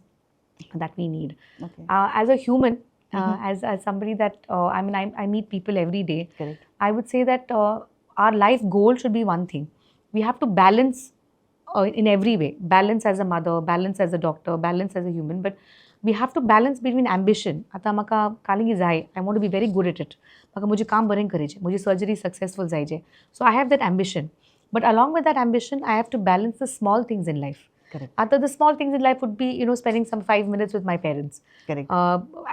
S2: that we need
S1: okay
S2: as a human, as somebody that I mean, I meet people every day.
S1: Correct
S2: I would say that our life goal should be one thing. We have to balance in every way. Balance as a mother, balance as a doctor, balance as a human. But we have to balance between ambition. आतां म्हाका कालिंगी जाय, I want to be very good at it. म्हाका म्हजें काम बरें करीचें, म्हजी surgery successful जायचे. So I have that ambition. But along with that ambition, I have to balance the small things in life.
S1: Correct
S2: आतां the small things in life would be spending some 5 minutes with my parents
S1: correct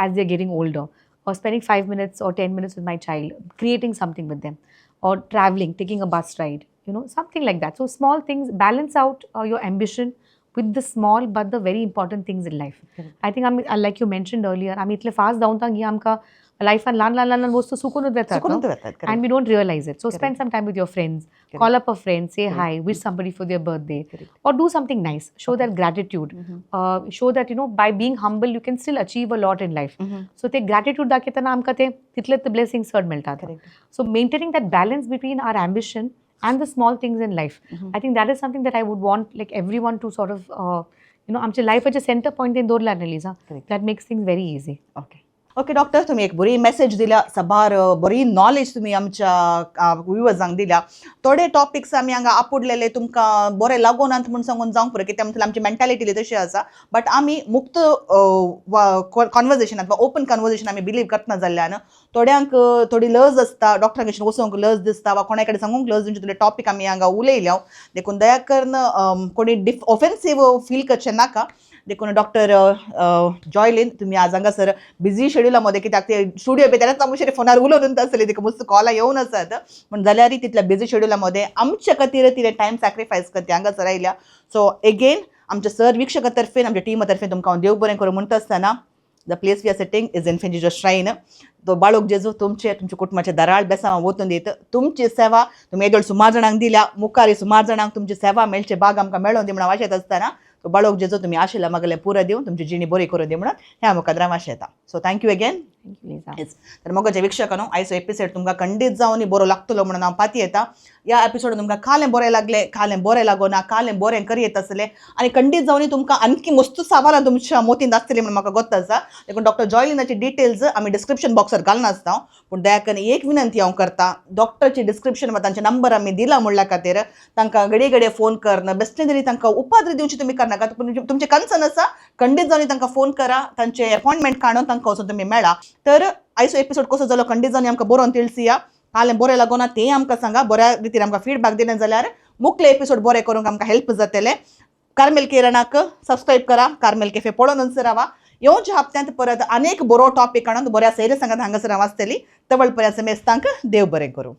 S2: as they're getting older, or spending 5 minutes or 10 minutes with my child, creating something with them, or traveling, taking a bus ride, something like that. So, small things balance out your ambition with the small but the very important things in life.
S1: Correct.
S2: I think I'm like you mentioned earlier, आमी इतले fast धांवता की आमकां लायफान ल्हान ल्हान ल्हान वस्तू चुकूनच वतात.
S1: चुकूनच
S2: No?
S1: वतात, correct.
S2: And we don't realize it. So
S1: Correct.
S2: Spend some time with your friends, call up a friend, say hi, wish somebody for their birthday,
S1: Correct.
S2: Or do something nice. Show that gratitude. Show that by being humble you can still achieve a lot in life. So ते gratitude दाखयतना आमकां ते तितलेच blessings चड मेळटात.
S1: Correct.
S2: So maintaining that balance between our ambition and the small things in life, I think that is something that I would want like everyone to sort of आमच्या लायफाचे centre point ते दवरला न्ही Liza,
S1: Correct.
S2: That makes things very easy.
S1: Okay okay doctor, तुम्ही एक बरी message दिल्या, साबार बरी नॉलेज तुम्ही आमच्या व्युवर्सांक दिल्या. थोडे टॉपिक्स आमी हांगा आपुडलेले तुमकां बरें लागोनात म्हूण सांगून जावंक पुरो, कित्याक म्हटल्यार आमची मेंटालिटी तशी आसा, बट आमी मुक्त कॉन्वर्जेशनात वा ओपन कन्वर्जेशन आमी बिलीव करतना जाल्ल्यान थोड्यांक थोडी लज आसता, डॉक्टरा कडेन वचोंक लज दिसता वा कोणा कडेन सांगूंक लज दिवचे थोडे टॉपीक आमी हांगा उलयल्या. देखून दया करून कोणी डिफ ऑफेन्सीव फील करचें नाका. देखून डॉक्टर जॉयलीन, तुम्ही आज हांगासर बिझी शेड्युला मध्ये, कित्याक ते स्टुडिओ भितरच आमचे फोनार उलोवन आसले, तिका मस्त कॉला येवन आसात, पूण जाल्यारय तितल्या बिझी शेड्युला मध्ये आमच्या खातीर तिणें टायम सॅक्रिफायस करते हांगासर आयल्या. सो एगेन आमच्या सर वीक्षका तर्फेन, आमच्या टिमा तर्फेन तुमकां हांव देव बरें करूं म्हणटा आसतना, the place we are sitting is Infant Jesus Shrine. तो बाळूक जेजू तुमचे, तुमच्या कुटुंबाचे दराळ बेसांव वतून दित. तुमची सेवा तुमी येदोळ सुमार जाणांक दिल्या, मुखार सुमार जाणांक तुमची सेवा मेळचे बाग आमकां मेळोन दी म्हणून हांव आशेत आसतना, तो बाळोक जेजू तुमी आशिल्ल्या मागले पुरो दिवन तुमची जिणी बरी करून दी म्हणून ह्या मुखार हांव आशेता. So thank you again.
S2: Thank you, Liza.
S1: Yes. तर मोगाच्या वीक्षकांनो, आयचो एपिसोड तुमकां खंडीत जावन बरो लागतलो म्हणून हांव पातयेता. ह्या एपिसोड तुमकां कालें बरें लागलें, कालें बरें लागोना, कालें बरें करयेत आसलें आनी खंडीत जावन तुमकां आणखी मस्त सवालां तुमच्या मोतींत आसतली म्हणून म्हाका गोत्त आसा. देखून डॉक्टर जॉयलिनाची डिटेल्स आमी डिस्क्रिप्शन बॉक्सार घालना आसता, पूण दया करून एक विनंती हांव करता, डॉक्टरची डिस्क्रिप्शन वा तांचे नंबर आमी दिला म्हणल्या खातीर तांकां घडये घडये फोन करणं बेश्टें तरी तांकां उपाद्र दिवची तुमी करनाका. पूण तुमचें कन्सर्न आसा, खंडीत जावन तांकां फोन करा, तांचे अपॉयंटमेंट काडून तांकां वचून तुमी मेळा. तर आयचो एपिसोड कसो जालो खंडीत जावन आमकां बरोवन तिळसिया. कालें बरें लागोना तें आमकां सांगा. बऱ्या रितीन आमकां फिडबॅक दिलें जाल्यार मुखले एपिसोड बरे करूंक आमकां हेल्प जातलें. कार्मेल किरणाक सबस्क्रायब करा, कार्मेल केफे पळोवन रावा. येवच्या हप्त्यांत परत अनेक बरो टॉपीक हाडून बऱ्या सैरे सांगात हांगासर हांव आसतली. तवळ पर्यंत मेस्तांक देव बरें करूं.